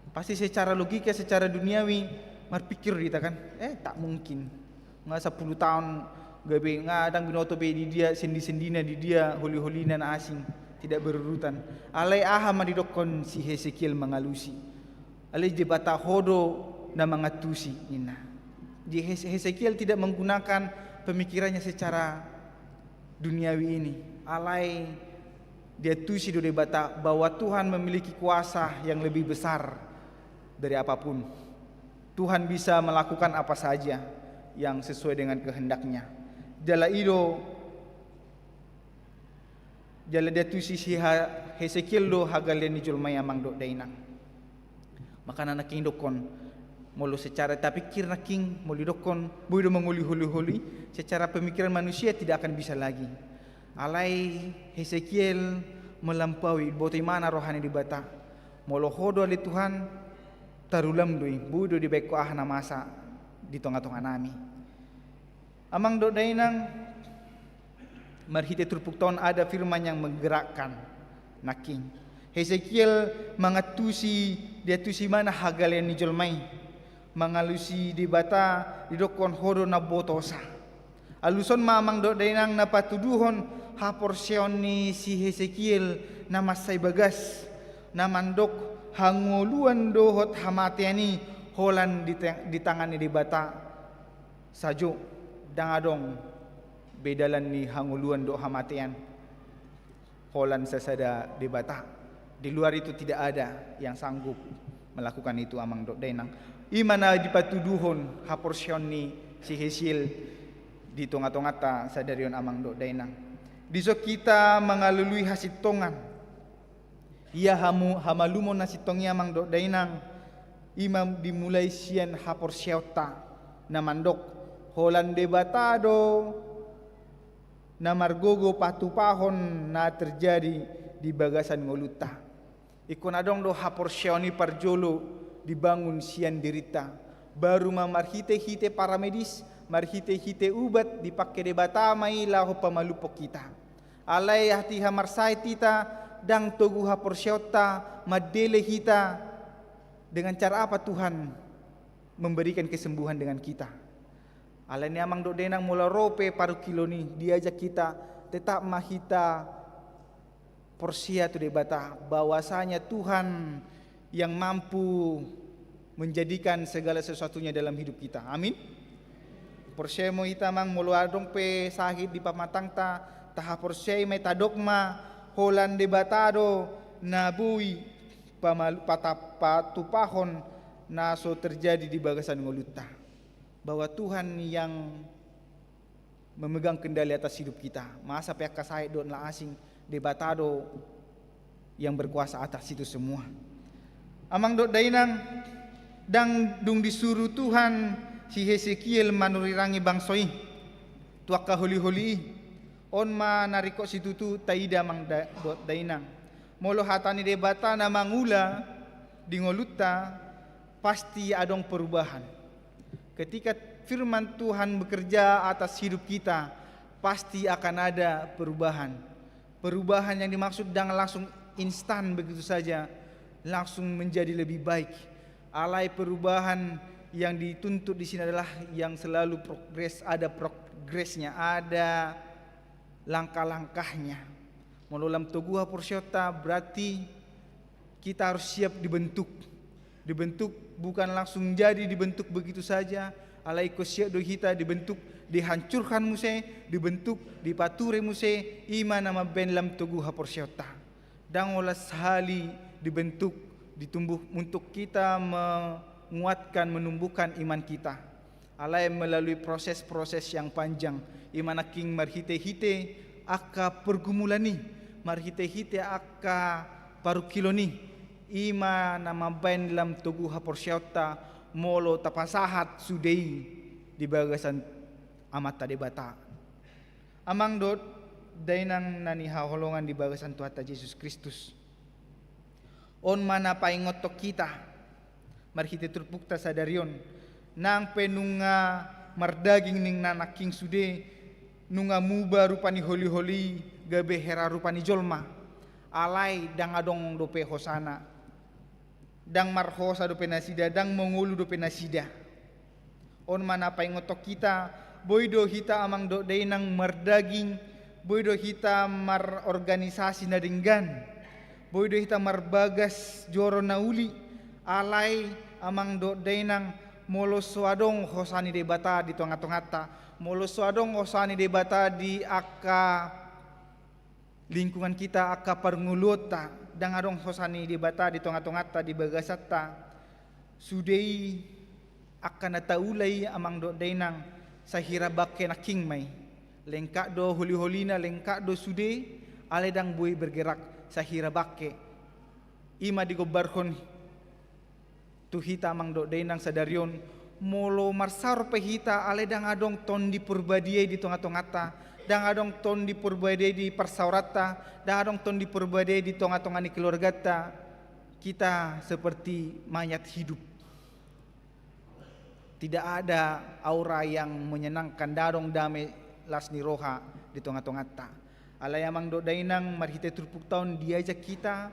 Pasti secara logika, secara duniawi, marpikir do hita kan, eh, tak mungkin. Nga sampulu taon gabe nga ndang binoto be di dia sendi-sendina, di dia holi-holina na asing, tidak berurutan. Alai aha ma didokkon si Hesekiel mangalusi? Alai Debata ho do na mangantusi, ninna. Di Hes-, Hesekiel tidak menggunakan pemikirannya secara duniawi ini. Alai diantusi do Debata bahwa Tuhan memiliki kuasa yang lebih besar dari apapun. Tuhan bisa melakukan apa saja yang sesuai dengan kehendak-Nya. Jala i do, jala diantusi si ha-, Hesekiel do hagalean ni jolma i, amang dohot dainang. Makana nangkin didokkon, molo secara tapikir nangkin, molo didokkon boi do mangoli holi-holi, secara pemikiran manusia tidak akan bisa lagi. Alai Hesekiel melampaui, diboto ibana roha ni Debata. Molo ho do ale Tuhan, tarulam do i, boi do dibaen ho aha na masa di tonga-tonganami. Amang dohot dainang, marhite turpukta on ada firman yang menggerakkan nangkin. Hesekiel mangantusi, diantusi ibana hagalean ni jolma i. Mangalusi Debata, didokkon ho do na botosa. Aluson ma, amang dohot dainang, na patuduhon haporseaon ni si Hesekiel na mansai bagas, na mandok hangoluan dohot hamatean i holan di te-, di tangan ni Debata sajo, ndang adong be dalan ni hangoluan dohot hamatean holan sasada Debata. Di luar itu tidak ada yang sanggup melakukan itu, amang dohot dainang. I ma na dipatuduhon haporseaon ni si Hesekiel di tonga-tonganta sadari on, amang dohot dainang. Dison hita mangalului hasintongan. Ia hamu-, hamalumon na sintong i, amang dohot dainang, i ma dimulai sian haporseaonta na mandok, holan Debata do na margogo patupahon na terjadi di bagasan ngolunta. Ingkon adong do haporseaon i parjolo dibangun sian dirinta. Baru ma marhite-hite paramedis, marhite-hite ubat dipangke Debata ma i laho pamalumhon hita. Alai hatiha marsahit hita, ndang togu haporseaonta, mandele hita, dengan cara apa Tuhan memberikan kesembuhan dengan kita. Alani i, amang dohot dainang, molo ro pe parungkilon i, diajak hita, tetap ma hita porsea tu Debata, bahwasanya Tuhan yang mampu menjadikan segala sesuatunya dalam hidup kita. Amin. Porsea ma hita, amang, molo adong pe sahit di pamatangta, tahaporseai ma i, tadok ma, holan Debata do na boi pamal-, pata-, patupahon na so terjadi di bagasan ngolunta. Bahwa Tuhan yang memegang kendali atas hidup kita. Masa pe angka sahit dohot na asing, Debata do yang berkuasa atas itu semua. Amang dohot dainang, ndang dung disuru Tuhan si Hesekiel manurirangi bangso i tu angka holi-holi i. On ma na ringkot situtu taida, amang da-, dohot dainang. Molo hata ni Debata na mangula di ngolunta, pasti adong perubahan. Ketika firman Tuhan bekerja atas hidup kita, pasti akan ada perubahan. Perubahan yang dimaksud ndang langsung instan begitu saja, langsung menjadi lebih baik. Alai perubahan yang dituntut di sini adalah yang selalu progres, ada progresnya, ada langkah-langkahnya. Molo lam togu haporseaonta, berarti kita harus siap dibentuk. Dibentuk bukan langsung jadi dibentuk begitu saja, alai ingkon siap do hita dibentuk, dihancurkan muse, dibentuk, dipature muse, i ma na mambaen lam togu haporseaonta. Ndang holan sahali dibentuk, ditumbuh untuk kita menguatkan, menumbuhkan iman kita. Alai melalui proses-proses yang panjang, i ma nangkin marhite-hite angka pergumulan i, marhite-hite angka parungkilon i, i ma na mambaen lam togu haporseaonta molo tapasahat sude i di bagasan Amanta Debata. Amang dohot dainang na hinaholongan di bagasan Tuhanta Jesus Kristus. On ma na paingothon hita marhite turpukta sadari on, nang pe nunga mardaging ninna nangkin sude, nunga muba rupa ni holi-holi, gabe hera rupa ni jolma, alai ndang adong dope hosana Ndang marhosa dope nasida, ndang mangolu dope nasida. On ma na paingothon hita, boi do hita amang dohot dainang mardaging, boi do hita marorganisasi na denggan, boi do hita marbagas joro na uli, alai amang dohot dainang, molo so adong hosa ni Debata di tonga-tonganta, molo so adong hosa ni Debata di angka lingkungan hita, angka parngoluonta, ndang adong hosa ni Debata di tonga-tonganta, di bagasanta, sude i angka na taula i amang dohot dainang, sahira bangke nangkin ma i. Lengkap do holi-holina, lengkap do sude, alai ndang boi bergerak, sahira bangke. I ma digombarhon tu hita amang dohot dainang sadari on, molo marsaor pe hita, alai ndang adong Tondi Porbadia i di tonga-tonganta, ndang adong Tondi Porbadia i di parsaoranta, ndang adong Tondi Porbadia i di tonga-tonga ni keluarganta, kita seperti mayat hidup. Tidak ada aura yang menyenangkan, ndang adong dame las ni roha di tonga-tonganta. Alai amang dohot dainang, marhite turpukta on diajak hita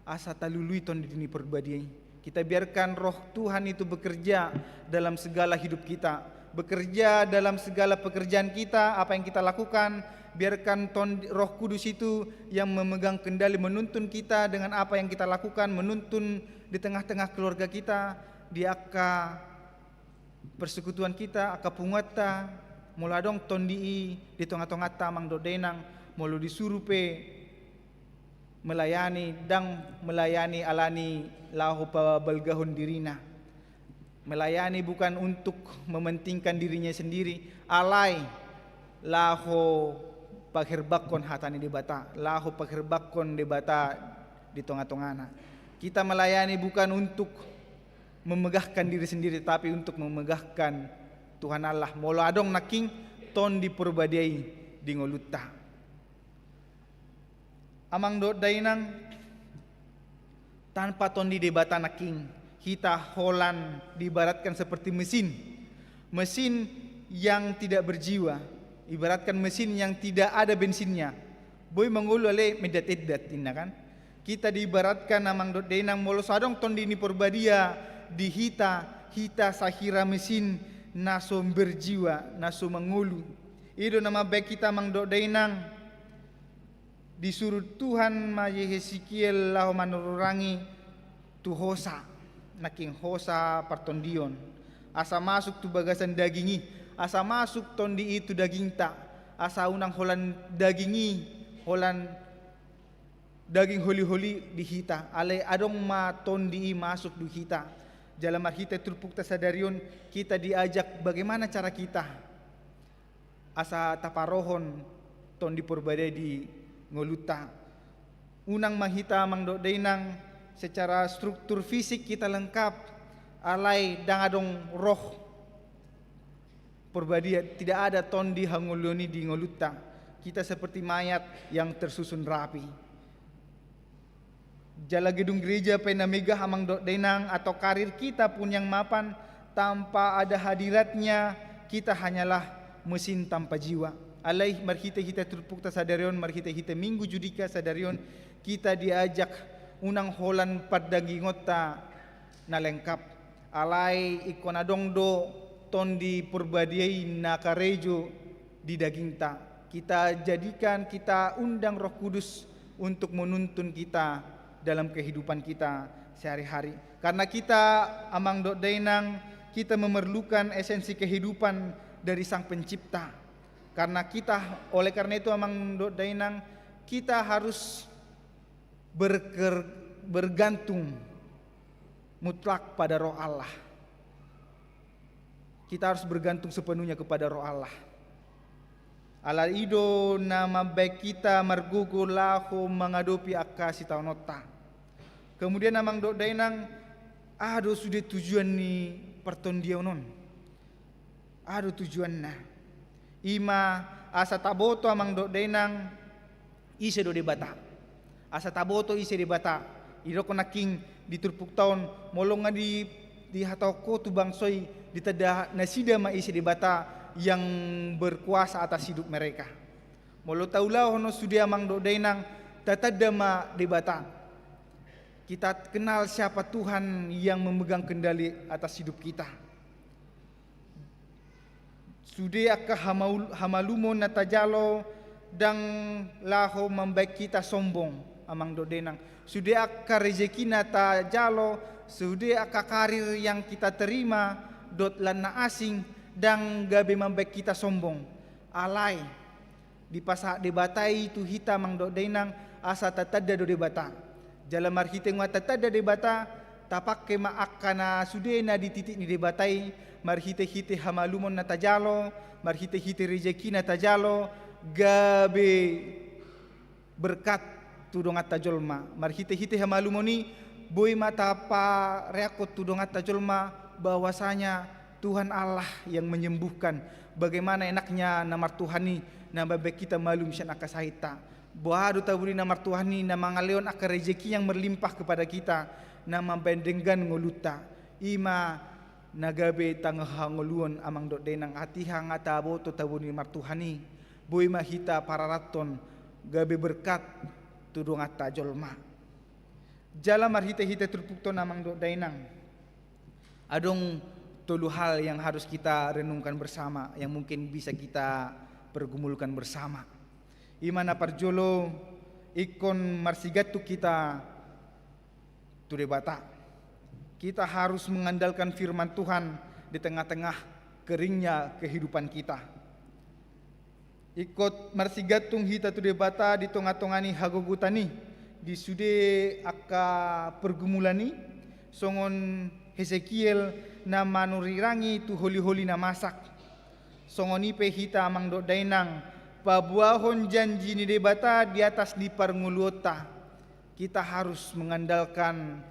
asa talului Tondi ni Porbadia i. Kita biarkan Roh Tuhan itu bekerja dalam segala hidup kita, bekerja dalam segala pekerjaan kita, apa yang kita lakukan. Biarkan Ton-, Roh Kudus itu yang memegang kendali, menuntun kita dengan apa yang kita lakukan, menuntun di tengah-tengah keluarga kita, di angka persekutuan kita, angka punguanta. Molo adong Tondi i di tonga-tonganta amang dohot dainang, molo disuru pe melayani, ndang melayani alani laho pabalgahon dirina. Melayani bukan untuk mementingkan dirinya sendiri, alai laho paherbangkon hata ni Debata, laho paherbangkon Debata di tonga-tongana. Kita melayani bukan untuk memegahkan diri sendiri, tapi untuk memegahkan Tuhan Allah. Molo adong nangkin Tondi Porbadia i di ngolunta. Amang dohot dainang, tanpa Tondi Debata nangkin, hita holan diibaratkan seperti mesin. Mesin yang tidak berjiwa, ibaratkan mesin yang tidak ada bensinnya. Boi mangolu alai mendat-endat, inna kan? Kita diibaratkan amang dohot dainang, molo so adong Tondi ni Porbadia di hita, hita sahira mesin na so berjiwa, na so mangolu. I do na mambahen hita amang dohot dainang, disuru Tuhan ma Hesekiel laho manarurangi tu hosa, nangkin hosa partondion. Asa masuk tu bagasan daging i, asa masuk Tondi i tu dagingta, asa unang holan daging i, holan daging holi-holi di hita, alai adong ma Tondi i masuk di hita. Jala marhite turpukta sadari on, kita diajak bagaimana cara kita asa taparohon Tondi Porbadia di ngolunta. Unang ma hita amang dohot dainang, secara struktur fisik kita lengkap, alai ndang adong Roh Porbadia, tidak ada Tondi hangoluon i di ngolunta. Kita seperti mayat yang tersusun rapi. Jala gedung gereja pe na megah amang dohot dainang, atau karir kita pun yang mapan, tanpa ada hadiratnya, kita hanyalah mesin tanpa jiwa. Alai marhite-hite turpukta sadari on, marhite-hite Minggu Judika sadari on, kita diajak unang holan pardagingonta na lengkap. Alai ingkon adong do Tondi Porbadia i na karejo di dagingta. Kita jadikan, kita undang Roh Kudus untuk menuntun kita dalam kehidupan kita sehari-hari. Karena kita, amang dohot dainang, kita memerlukan esensi kehidupan dari Sang Pencipta. Karena kita, oleh karena itu, amang dohot dainang, kita harus berker-, bergantung mutlak pada Roh Allah. Kita harus bergantung sepenuhnya kepada Roh Allah. Ala i do na mambahen hita margogo laho mangadopi angka sitaononta. Kemudian, amang dohot dainang, aha do sude tujuan ni partondion on? Aha do tujuanna? I ma asa taboto, amang dohot dainang, ise do Debata. Asa taboto ise Debata. Didok nangkin di turpukta on, molo nga di, dihatahon ho tu bangso i, ditanda nasida ma ise Debata yang berkuasa atas hidup mereka. Molo taulahon ho sude, amang dohot dainang, tatanda ma Debata. Kita kenal siapa Tuhan yang memegang kendali atas hidup kita. Sude angka hamaul-, hamalumon na tajalo ndang laho mambaen hita sombong, amang dohot dainang. Sude angka rejeki na tajalo, sude angka karir yang kita terima, dohot lan na asing, ndang gabe mambaen hita sombong. Alai, dipasahat Debata i tu hita, amang dohot dainang, asa tatanda do Debata. Jala marhite nuaeng tatanda Debata, tapangke ma angka na sude na dititi ni Debata i, marhite-hite hamalumon na tajalo, marhite-hite rejeki na tajalo, gabe berkat tu donganta jolma. Marhite-hite hamalumon i, boi ma tapareakkon tu donganta jolma bahwasanya Tuhan Allah yang menyembuhkan. Bagaimana enaknya na martuhan i, na mambaen hita malum sian angka sahitta. Boha do tabo ni na martuhan i, na mangalehon angka rejeki yang merlimpah kepada kita, na mambaen denggan ngolunta. I ma na gabe tangkas hangoluan, amang dohot dainang, hatiha nga taboto tabo ni martuhan i. Boi ma hita pararathon gabe berkat tu donganta jolma. Jala marhite-hite turpukta on, amang dohot dainang, adong tolu hal yang harus kita renungkan bersama, yang mungkin bisa kita pergumulkan bersama. I ma na parjolo, ingkon marsigantung hita tu Debata. Kita harus mengandalkan firman Tuhan di tengah-tengah keringnya kehidupan kita. Ingkon marsigantung hita tu Debata di tonga-tonga ni hagogotan i, di sude angka pergumulan i, songon Hesekiel na manurirangi tu holi-holi na masak. Songon i pe hita, amang dohot dainang, paboahon janji ni Debata di atas ni parngoluonta. Kita harus mengandalkan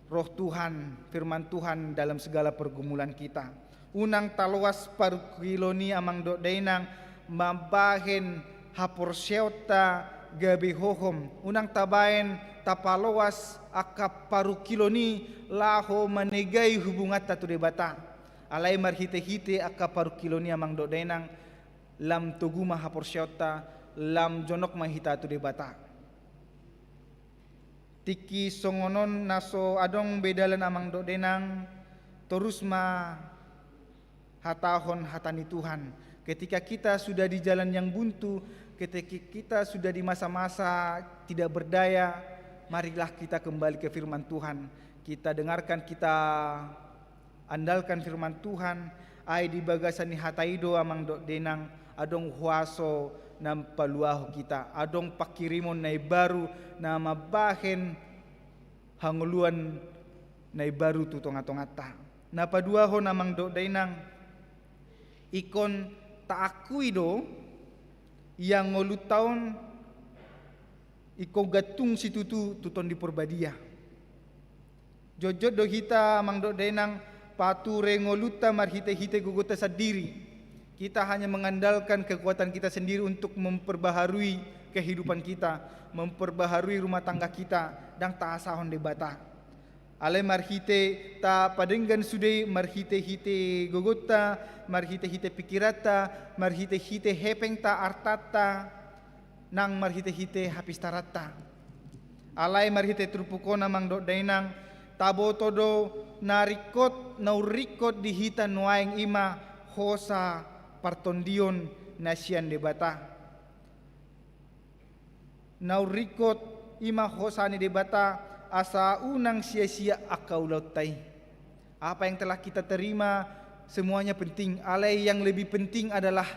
Roh Tuhan, firman Tuhan dalam segala pergumulan kita. Unang taloas parungkilon i, amang dohot dainang, mambahen haporseaonta gabe hohom. Unang tabaen tapaloas angka parungkilon i laho manegai hubunganta tu Debata. Alai marhite-hite angka parungkilon i, amang dohot dainang, lam togu ma haporseaonta, lam jonok ma hita tu Debata. Tingki songon on na so adong be dalan, amang dohot dainang, torus ma hatahon hata ni Tuhan. Ketika kita sudah di jalan yang buntu, ketika kita sudah di masa-masa tidak berdaya, marilah kita kembali ke firman Tuhan. Kita dengarkan, kita andalkan firman Tuhan, ai di bagasan ni hata i do, amang dohot dainang, adong huaso na paluahon hita, adong pangkirimon na imbaru na mambahen hangoluan na imbaru tu tonga-tonganta. Na paduahon, amang dohot dainang, ingkon taakui do, ia ngolunta on ingkon gantung situtu tu Tondi Porbadia. Jotjot do hita, amang dohot dainang, pature ngolunta marhite-hite gogonta sandiri. Kita hanya mengandalkan kekuatan kita sendiri untuk memperbaharui kehidupan kita, memperbaharui rumah tangga kita, ndang taasahon Debata. Alai marhite tapadenggan sude, marhite-hite gogonta, marhite-hite pikiranta, marhite-hite hepengta, artanta, nang marhite-hite hapistaranta. Alai marhite turpuk on, amang dohot dainang, taboto do na ringkot, na umringkot di hita nuaeng, i ma hosa partondion na sian Debata. Na umringkot, i ma hosa ni Debata, asa unang sia-sia angka ulaonta i. Apa yang telah kita terima, semuanya penting. Alai yang lebih penting adalah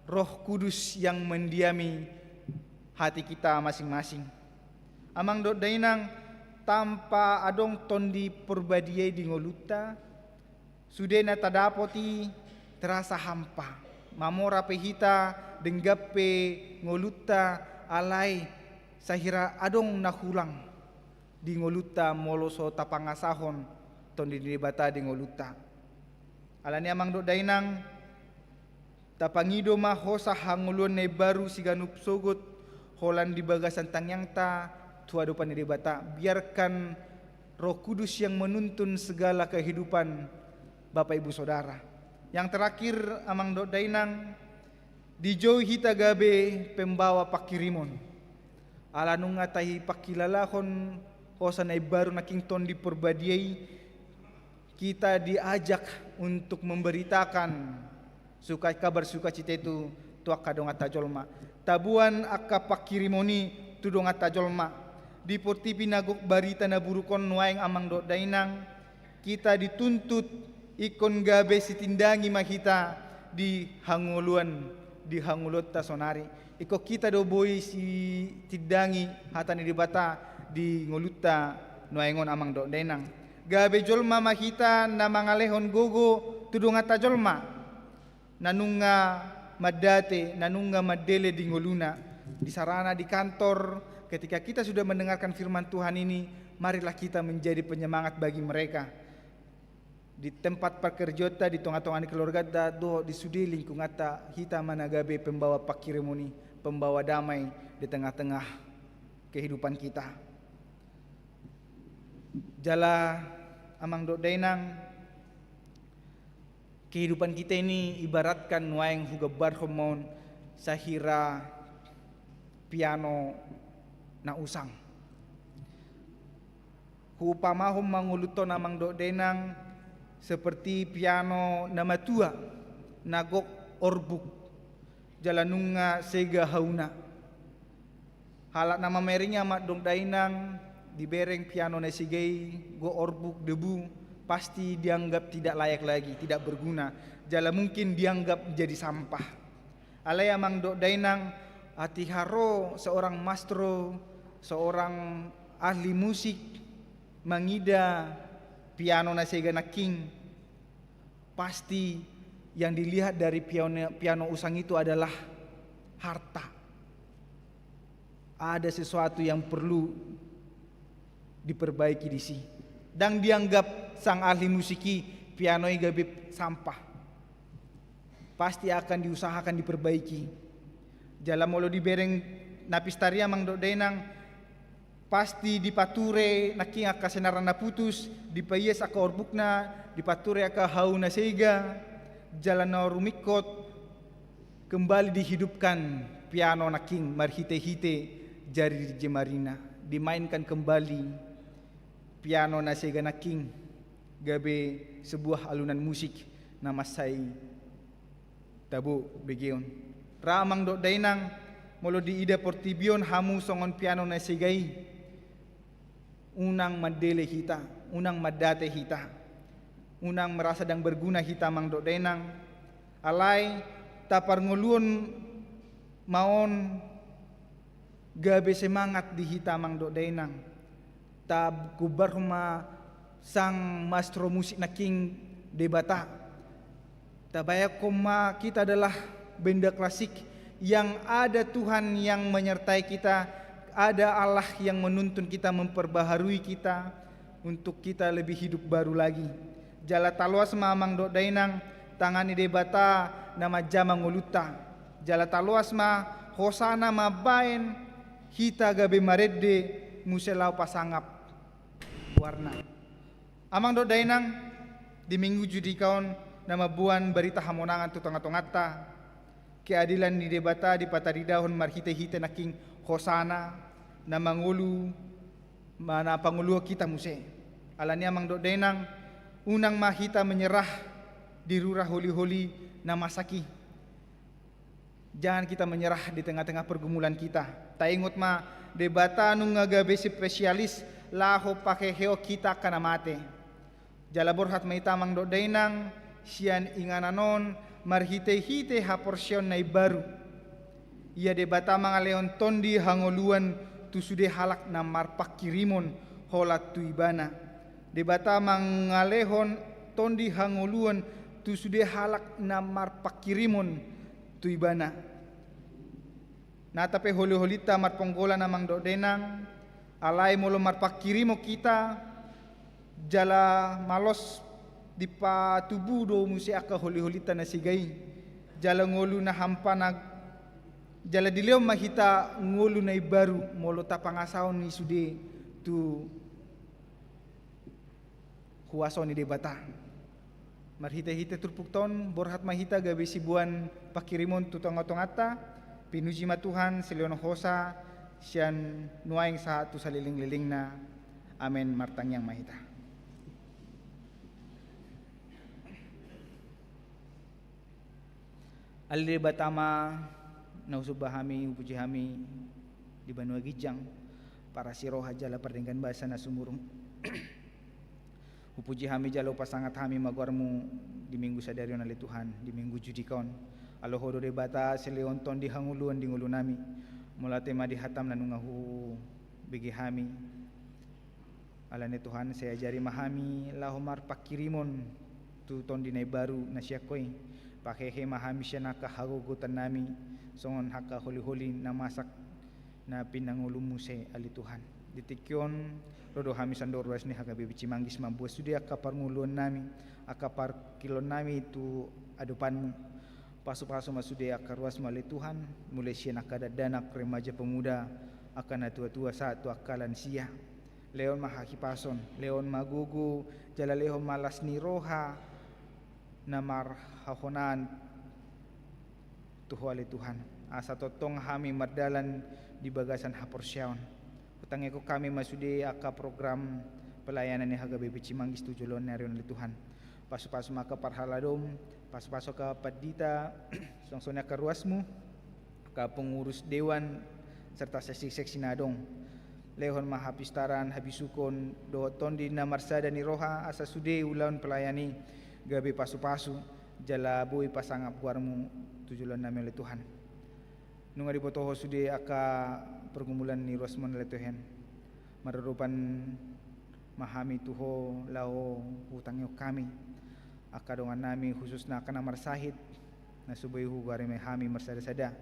Roh Kudus yang mendiami hati kita masing-masing. Amang dohot dainang, tanpa adong Tondi Porbadia i di ngolunta, sude na tadapot i terasa hampa. Mamora pe hita, denggan pe ngolunta, alai sahira adong na hulang di ngolunta molo so tapangasahon Tondi ni Debata di ngolunta. Alani, amang dohot dainang, tapangido ma hosa hangoluan na imbaru siganup sogot holan di bagasan tangiangta tu adopan ni Debata. Biarkan Roh Kudus yang menuntun segala kehidupan Bapak, Ibu, Saudara. Yang terakhir, amang dohot dainang, dijou hita gabe pembawa pangkirimon. Ala nunga tahipangkilalahon hosa na imbaru nangkin Tondi Porbadia i, kita diajak untuk memberitakan suka, kabar sukacita itu tu angka donganta jolma. Taboan angka pangkirimon i tu donganta jolma. Di portibi na gok barita na buruk on nuaeng amang dohot dainang, kita dituntut ingkon gabe sitindangi ma hita di hangoluan, di hangoluanta sonari. Ingkon hita do boi sitindangi hata ni Debata di ngolunta nuaeng on amang dohot dainang. Gabe jolma ma hita na mangalehon gogo tu donganta jolma na nunga mandate, na nunga mandele di ngoluna, di sarana, di kantor. Ketika kita sudah mendengarkan firman Tuhan ini, marilah kita menjadi penyemangat bagi mereka. Di tempat parkerjaonta, di tonga-tonga ni keluargata, dohot di sude lingkunganta, hita ma na gabe pembawa pangkirimon i, pembawa damai di tengah-tengah kehidupan kita. Jala amang dohot dainang, kehidupan kita ini ibaratkan nuaeng hugambarhon ma on sahira piano na usang. Huupamahon ma ngolunta on amang dohot dainang seperti piano na matua, na gok orbuk, jala nunga sega hauna. Halak na mamereng i amang dohot dainang, dibereng piano na sega i, gok orbuk, debu, pasti dianggap tidak layak lagi, tidak berguna, jala mungkin dianggap jadi sampah. Alai amang dohot dainang, atik ro seorang maestro, seorang ahli musik, mangida piano na sega nangkin, pasti yang dilihat dari piano, piano usang itu adalah harta. Ada sesuatu yang perlu diperbaiki di si. Ndang dianggap sang ahli musik i piano i gabe sampah. Pasti akan diusahakan diperbaiki. Jala molo dibereng na pistar i amang dohot dainang, pasti dipature nangkin angka senar na putus, dipaias angka orbukna, dipature angka hau na sega, jala na rumingkot kembali dihidupkan piano nangkin marhite-hite jari-jarinna, dimainkan kembali piano na sega nangkin gabe sebuah alunan musik na mansai tabo begeon. Ra amang dohot dainang, molo diida portibi on hamu songon piano na sega i, unang mandele hita, unang mandate hita, unang merasa ndang berguna hita amang dohot dainang. Alai taparngoluhon ma on gabe semangat di hita amang dohot dainang. Tagombarhon ma sang maestro musik nangkin Debata. Tabayangkon ma kita adalah benda klasik yang ada Tuhan yang menyertai kita, ada Allah yang menuntun kita, memperbaharui kita untuk kita lebih hidup baru lagi. Jala taloas ma amang dohot dainang, tangan ni Debata na manjama ngolunta. Jala taloas ma hosana mambahen hita gabe marende muse laho pasangap goarna. Amang dohot dainang, di Minggu Judika on na mamboan barita hamonangan tu tonga-tonganta, keadilan ni Debata dipataridahon marhite-hite nangkin hosana na mangolu, na pangoluhon hita muse. Alani i amang dohot dainang, unang ma hita menyerah di rura holi-holi na masak i. Jangan kita menyerah di tengah-tengah pergumulan kita. Taingot ma, Debata nunga gabe spesialis laho pahehehon hita angka na mate. Jala borhat ma hita amang dohot dainang, sian inganan on marhite-hite haporseaon na imbaru. Ia Debata mangalehon tondi hangoluan tu sude halak na marpangkirimon holan tu Ibana. Debata mangalehon tondi hangoluan tu sude halak na marpangkirimon tu Ibana. Nata pe holi-holinta marponggolan amang dohot dainang, alai molo marpangkirimon hita, jala malos dipatubu do muse angka holi-holinta na sega i, jala ngolu na hampa na, jala dilehon ma hita ngolu na imbaru molo tapangasahon i sude tu huaso ni Debata. Marhite-hite turpukta on, borhat ma hita gabe siboan pangkirimon tu tonga-tonganta. Pinuji ma Tuhan, silehon hosa sian nuaeng sahat tu saleleng-lelengna. Amen. Martangiang ma hita. Ale Debata Ama, na husomba hami, hupuji hami di banua ginjang, parasi roha jala pardenggan basa na sumurung. Hupuji hami jala hupasangap hami ma goarmu di Minggu sadari on ale Tuhan, di Minggu Judika on. Alo Ho do Debata silehon tondi hangoluan di ngolunami. Mauliate ma di hatam na nunga hubege hami. Alani Tuhan, sai ajari ma hami laho marpanghirimon tu tondi na imbaru na sian Ho i. Pahehe ma hami sian angka hagogotannami, songon angka holiholi na masak na pinangolu muse ale Tuhan. Di tingki on, ro do hami sian ruas ni H K B P Cimanggis mamboan sude angka parngoluannami, angka parpanghirimonnami tu adopanmu. Pasupasu ma sude angka ruasmu ale Tuhan, mulai sian angka dakdanak, remaja, pemuda, angka natuatua sahat tu angka lansia. Lehon ma hahipason, lehon ma gogo, jala lehon ma las ni roha na marhahonaan tu Ho ale Tuhan, asa tongtong hami mardalan di bagasan haporseaon. Hutangiangkon hami ma sude angka program pelayanan ni H K B P Cimanggis tu joloan ni ari on ale Tuhan. Pasupasu ma angka parhaladom, pasupasu angka pandita, songon i angka ruasmu, angka pengurus dewan, serta seksi-seksi na adong. Lehon ma hapistaran, habisuhon, dohot tondi na marsada ni roha, asa sude ulaon pelayanan i gabe pasupasu, jala boi pasangap goarmu tu joloannami ale Tuhan. Nunga diboto Ho sude angka pergumulan ni ruasmu on ale Tuhan. Mardodopan ma hami tu Ho laho hutangiangkon hami. Angka dongannami khususna angka na marsahit, na so boi hugoari ma hami marsada-sada.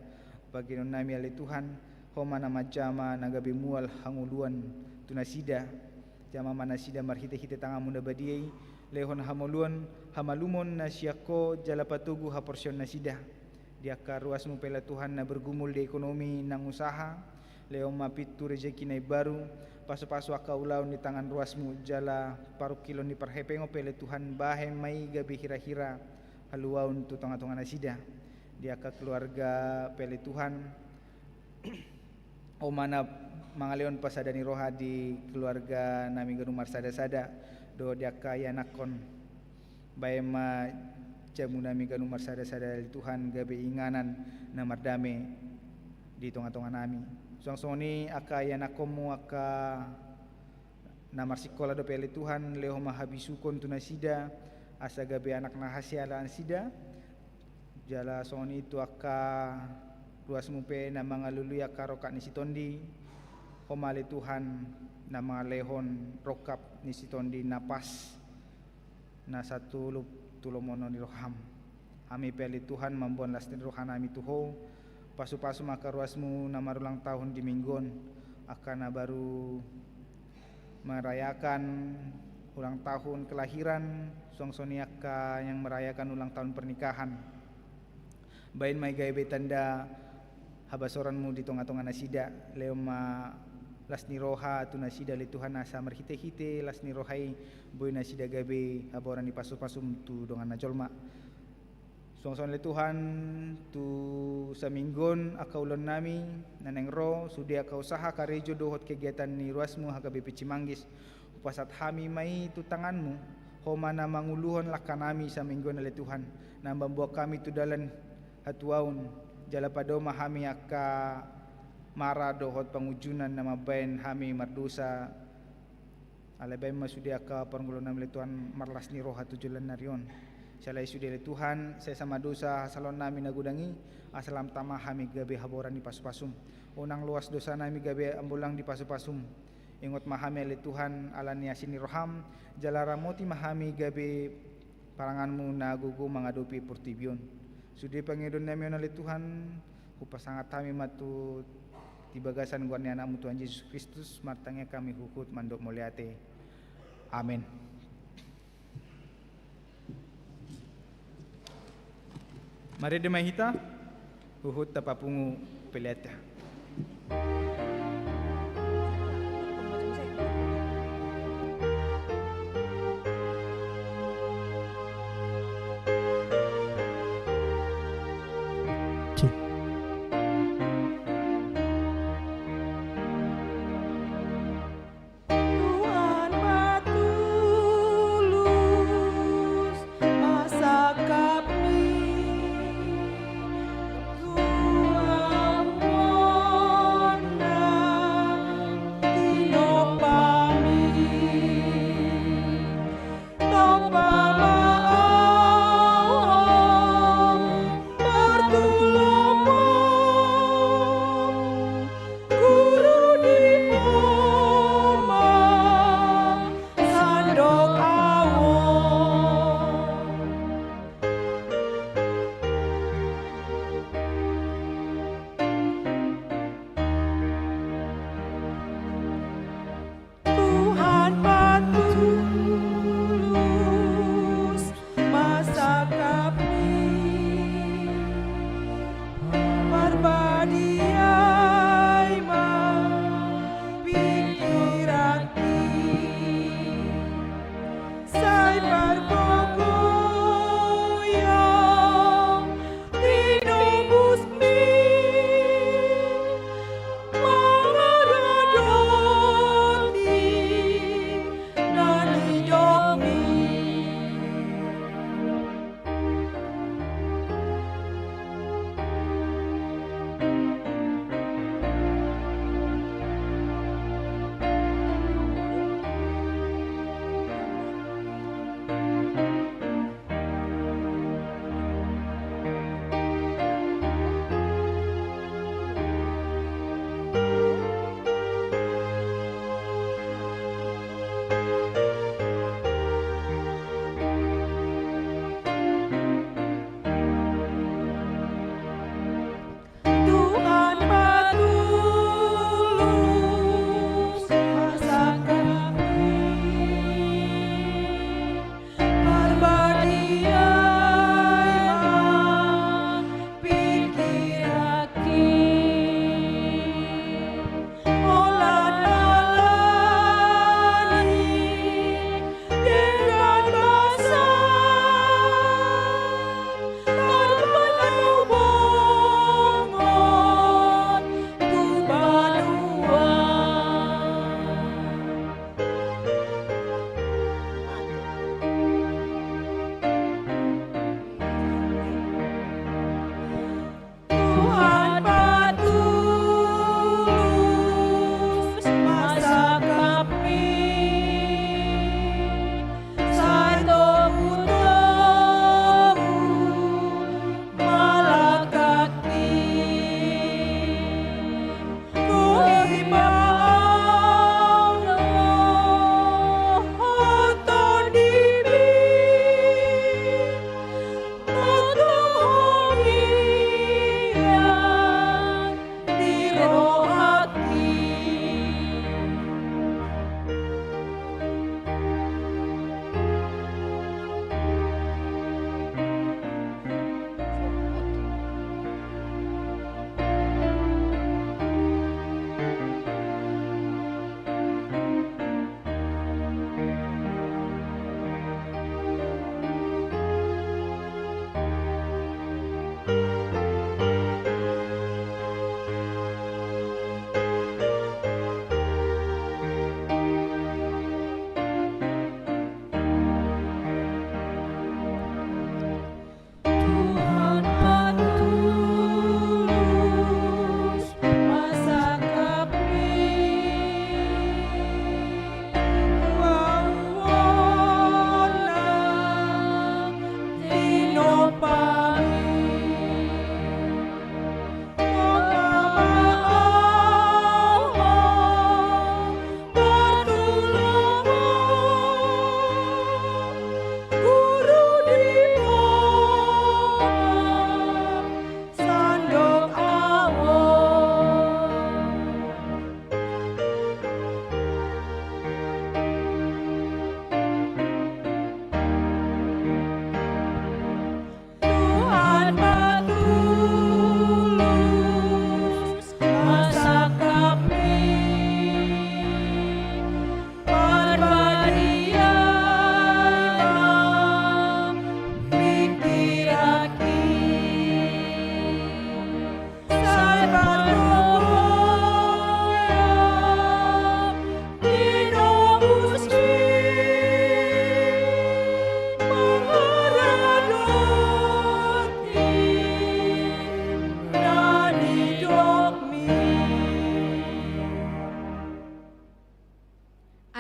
Panghirimonnami ale Tuhan, Ho ma na manjama na gabe mual hangoluan tu nasida. Jama ma nasida marhite-hite tanganmu na badia i, lehon hamaluon, hamalumon na sian Ho jala patogu haporseaon nasida. Di angka ruasmu pe ale Tuhan na bergumul di ekonomi nang usaha, lehon ma pintu rejeki na imbaru, pasupasu angka ulaon di tangan ruasmu jala parungkilon ni parhepengon pe ale Tuhan bahen ma i gabe hira-hira haluaon tu tonga-tonga nasida. Di angka keluarga pe ale Tuhan, Ho ma na mangalehon pasada ni roha di keluarganami ganup marsada-sada, dohot di angka ianakhon. Bahen ma jamunami ganup marsada-sada ale Tuhan gabe inganan na mardame di tonga-tonganami. Suang songon i angka ianakhonmu angka na marsikola dope ale Tuhan, lehon ma habisuhon tu nasida, asa gabe anak na hasea nasida. Jala songon i tu angka ruasmu pe na mangalului angka rongkap ni sitondi, Ho ma ale Tuhan na mangalehon rongkap ni sitondi na pas, na satulup tu lomo ni roham. Hami pe ale Tuhan mamboan las ni rohanami tu Ho, pasupasu ma angka ruasmu na marulang tahun di minggu on, angka na baru merayakan ulang tahun kelahiran, suang songon i angka yang merayakan ulang tahun pernikahan. Bahen ma i gabe tanda habasoranmu di tonga-tonga nasida, lehon ma las ni roha tu nasida ale Tuhan asa marhite-hite las ni roha i boi nasida gabe habaoran ni pasu-pasum tu dongan na jolma. Suang songon i ale Tuhan, tu saminggu on angka ulaonnami na naeng ro, sude angka usaha, karejo dohot kegiatan ni ruasmu H K B P Cimanggis, hupasahat hami ma i tu tanganmu, Ho ma na manguluhon langkanami saminggu on ale Tuhan, na mamboan hami tu dalan hatuaon, jala padao ma hami angka mara dohot pangunjunan na mambahen hami mardosa, Alai bahen ma sude angka parngoluonnami ale Tuhan marlas ni roha tu joloan ni ari on. Siala i sude ale Tuhan, sesa ma dosa hasalaonnami na godang i, asa lam tama hami gabe haboran ni pasu-pasum. Unang loas dosanami gabe ambolang di pasu-pasum. Ingot ma hami ale Tuhan, ala ni asi ni roham, jala ramoti ma hami gabe paranganmu na gogo mangadopi portibi on. Sude pangidoannami on ale Tuhan, hupasahat hami ma tu di bagasan goar ni Anakmu Tuhan Jesus Kristus, martangiang hami huhut mandok mauliate. Amen. Marende ma hita, huhut tapapungu peleanta.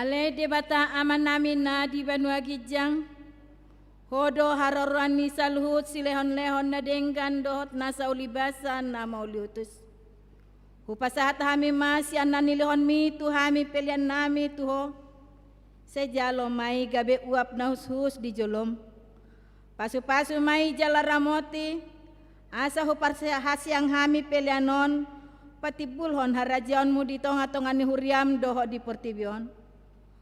Ale Debata Amanami na di banua ginjang, Ho do haroroan ni saluhut silehonlehon na denggan dohot na saulibasa na mauliutus. Hupasahat hami ma sian na nilehonmi tu hami peleannami tu Ho. Sai jalo ma i gabe uap na hushus di jolom. Pasupasu ma i jala ramoti, asa huparhasiang hami pelean on patimbulhon harajaonmu di tongatonga ni huriam dohot di portibi on.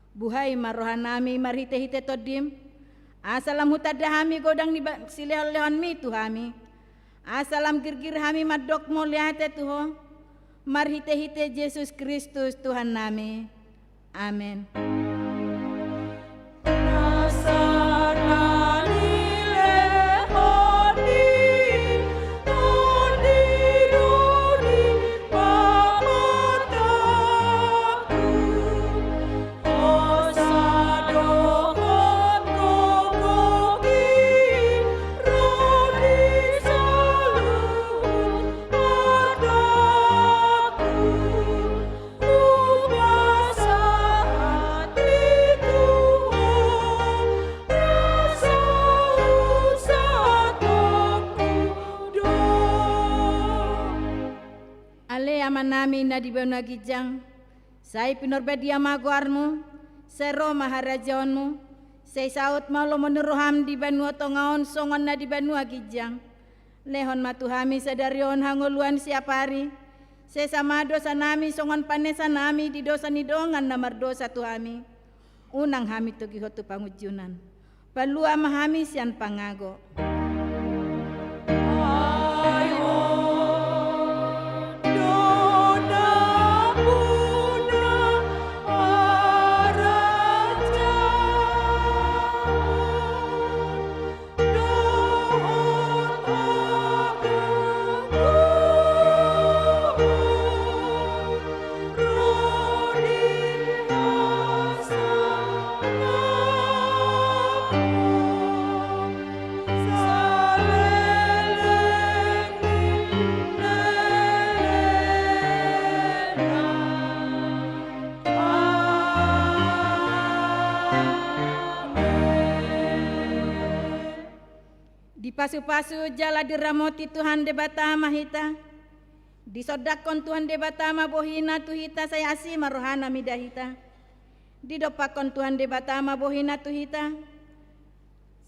Buhai ma rohanami marhitehite Tondim, asa lam hutanda hami godang ni ba-, silehonlehonmi tu hami, asa lam girgir hami mandok mauliate tu Ho, marhitehite Jesus Kristus Tuhannami. Amen. Ale Amanami na di banua ginjang, sai pinarbadia ma goarmu, sai ro ma harajaonmu, sai saut ma lomo ni roham di banua tonga on songon na di banua ginjang. Lehon ma tu hami sadari on hangoluan siapari. Sesa ma dosanami songon panesanami di dosa ni dongan na mardosa tu hami. Unang hami togihon tu pangunjunan. Palua ma hami sian pangago. Amen. Dipasupasu jala diramoti Tuhan Debata ma hita. Disondangkon Tuhan Debata ma bohina tu hita, sai asi ma rohana mida hita. Didompakkon Tuhan Debata ma bohina tu hita,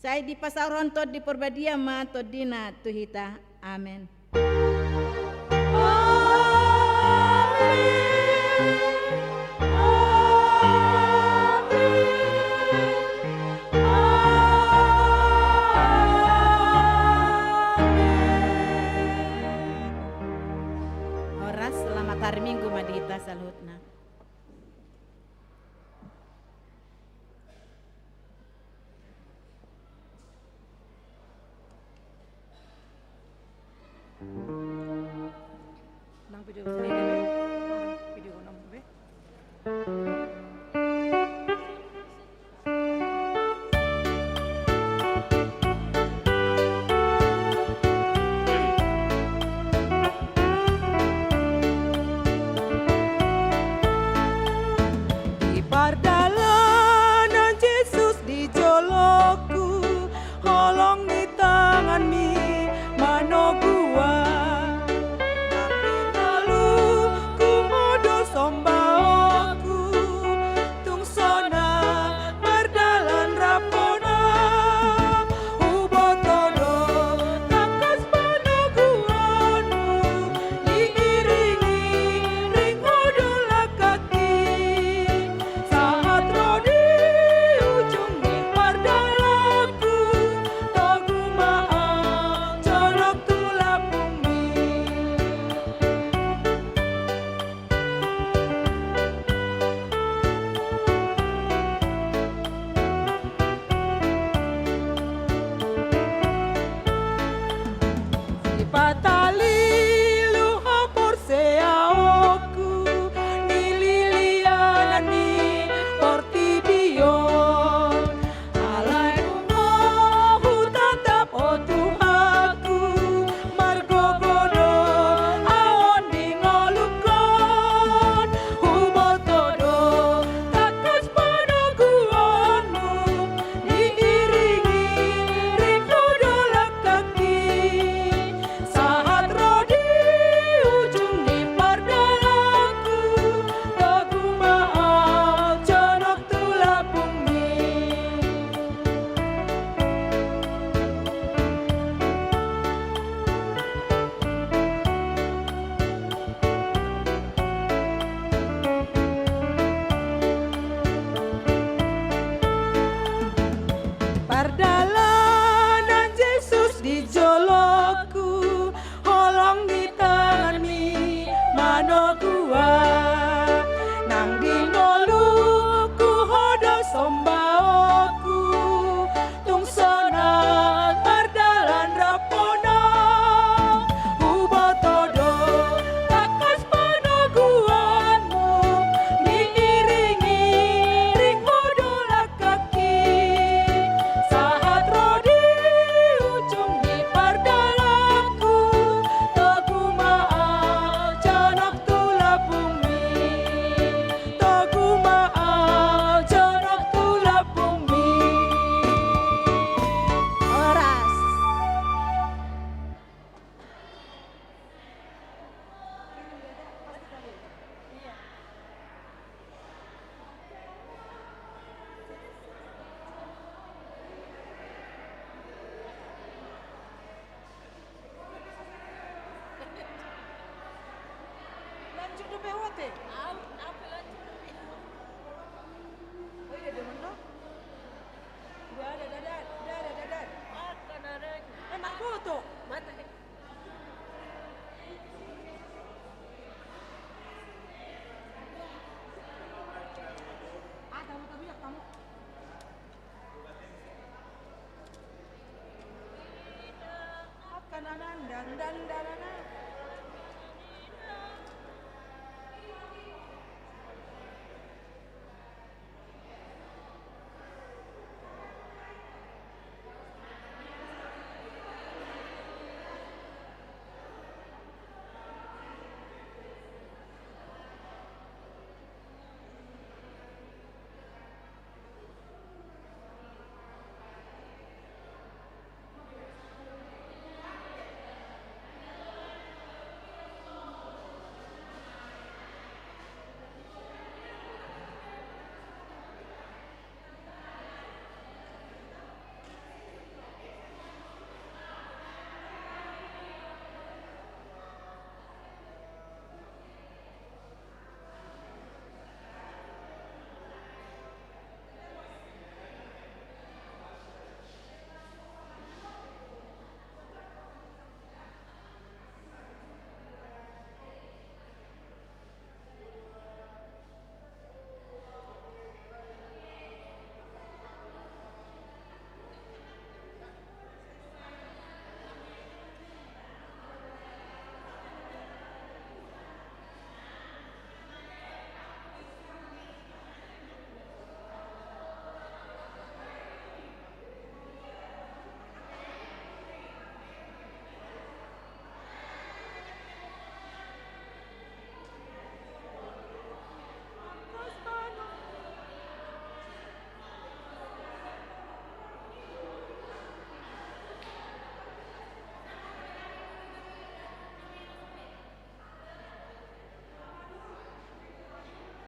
sai dipasaorhon Tondi Parbadia ma tondina tu hita. Amen. Amen. Amen. Amen. Horas, selamat hari Minggu ma di hita saluhutna. Nang video sini deh, be. Video nang be. Di pardalanan Jesus di jolongku, holong ni tanganmi manoguan. Dandanan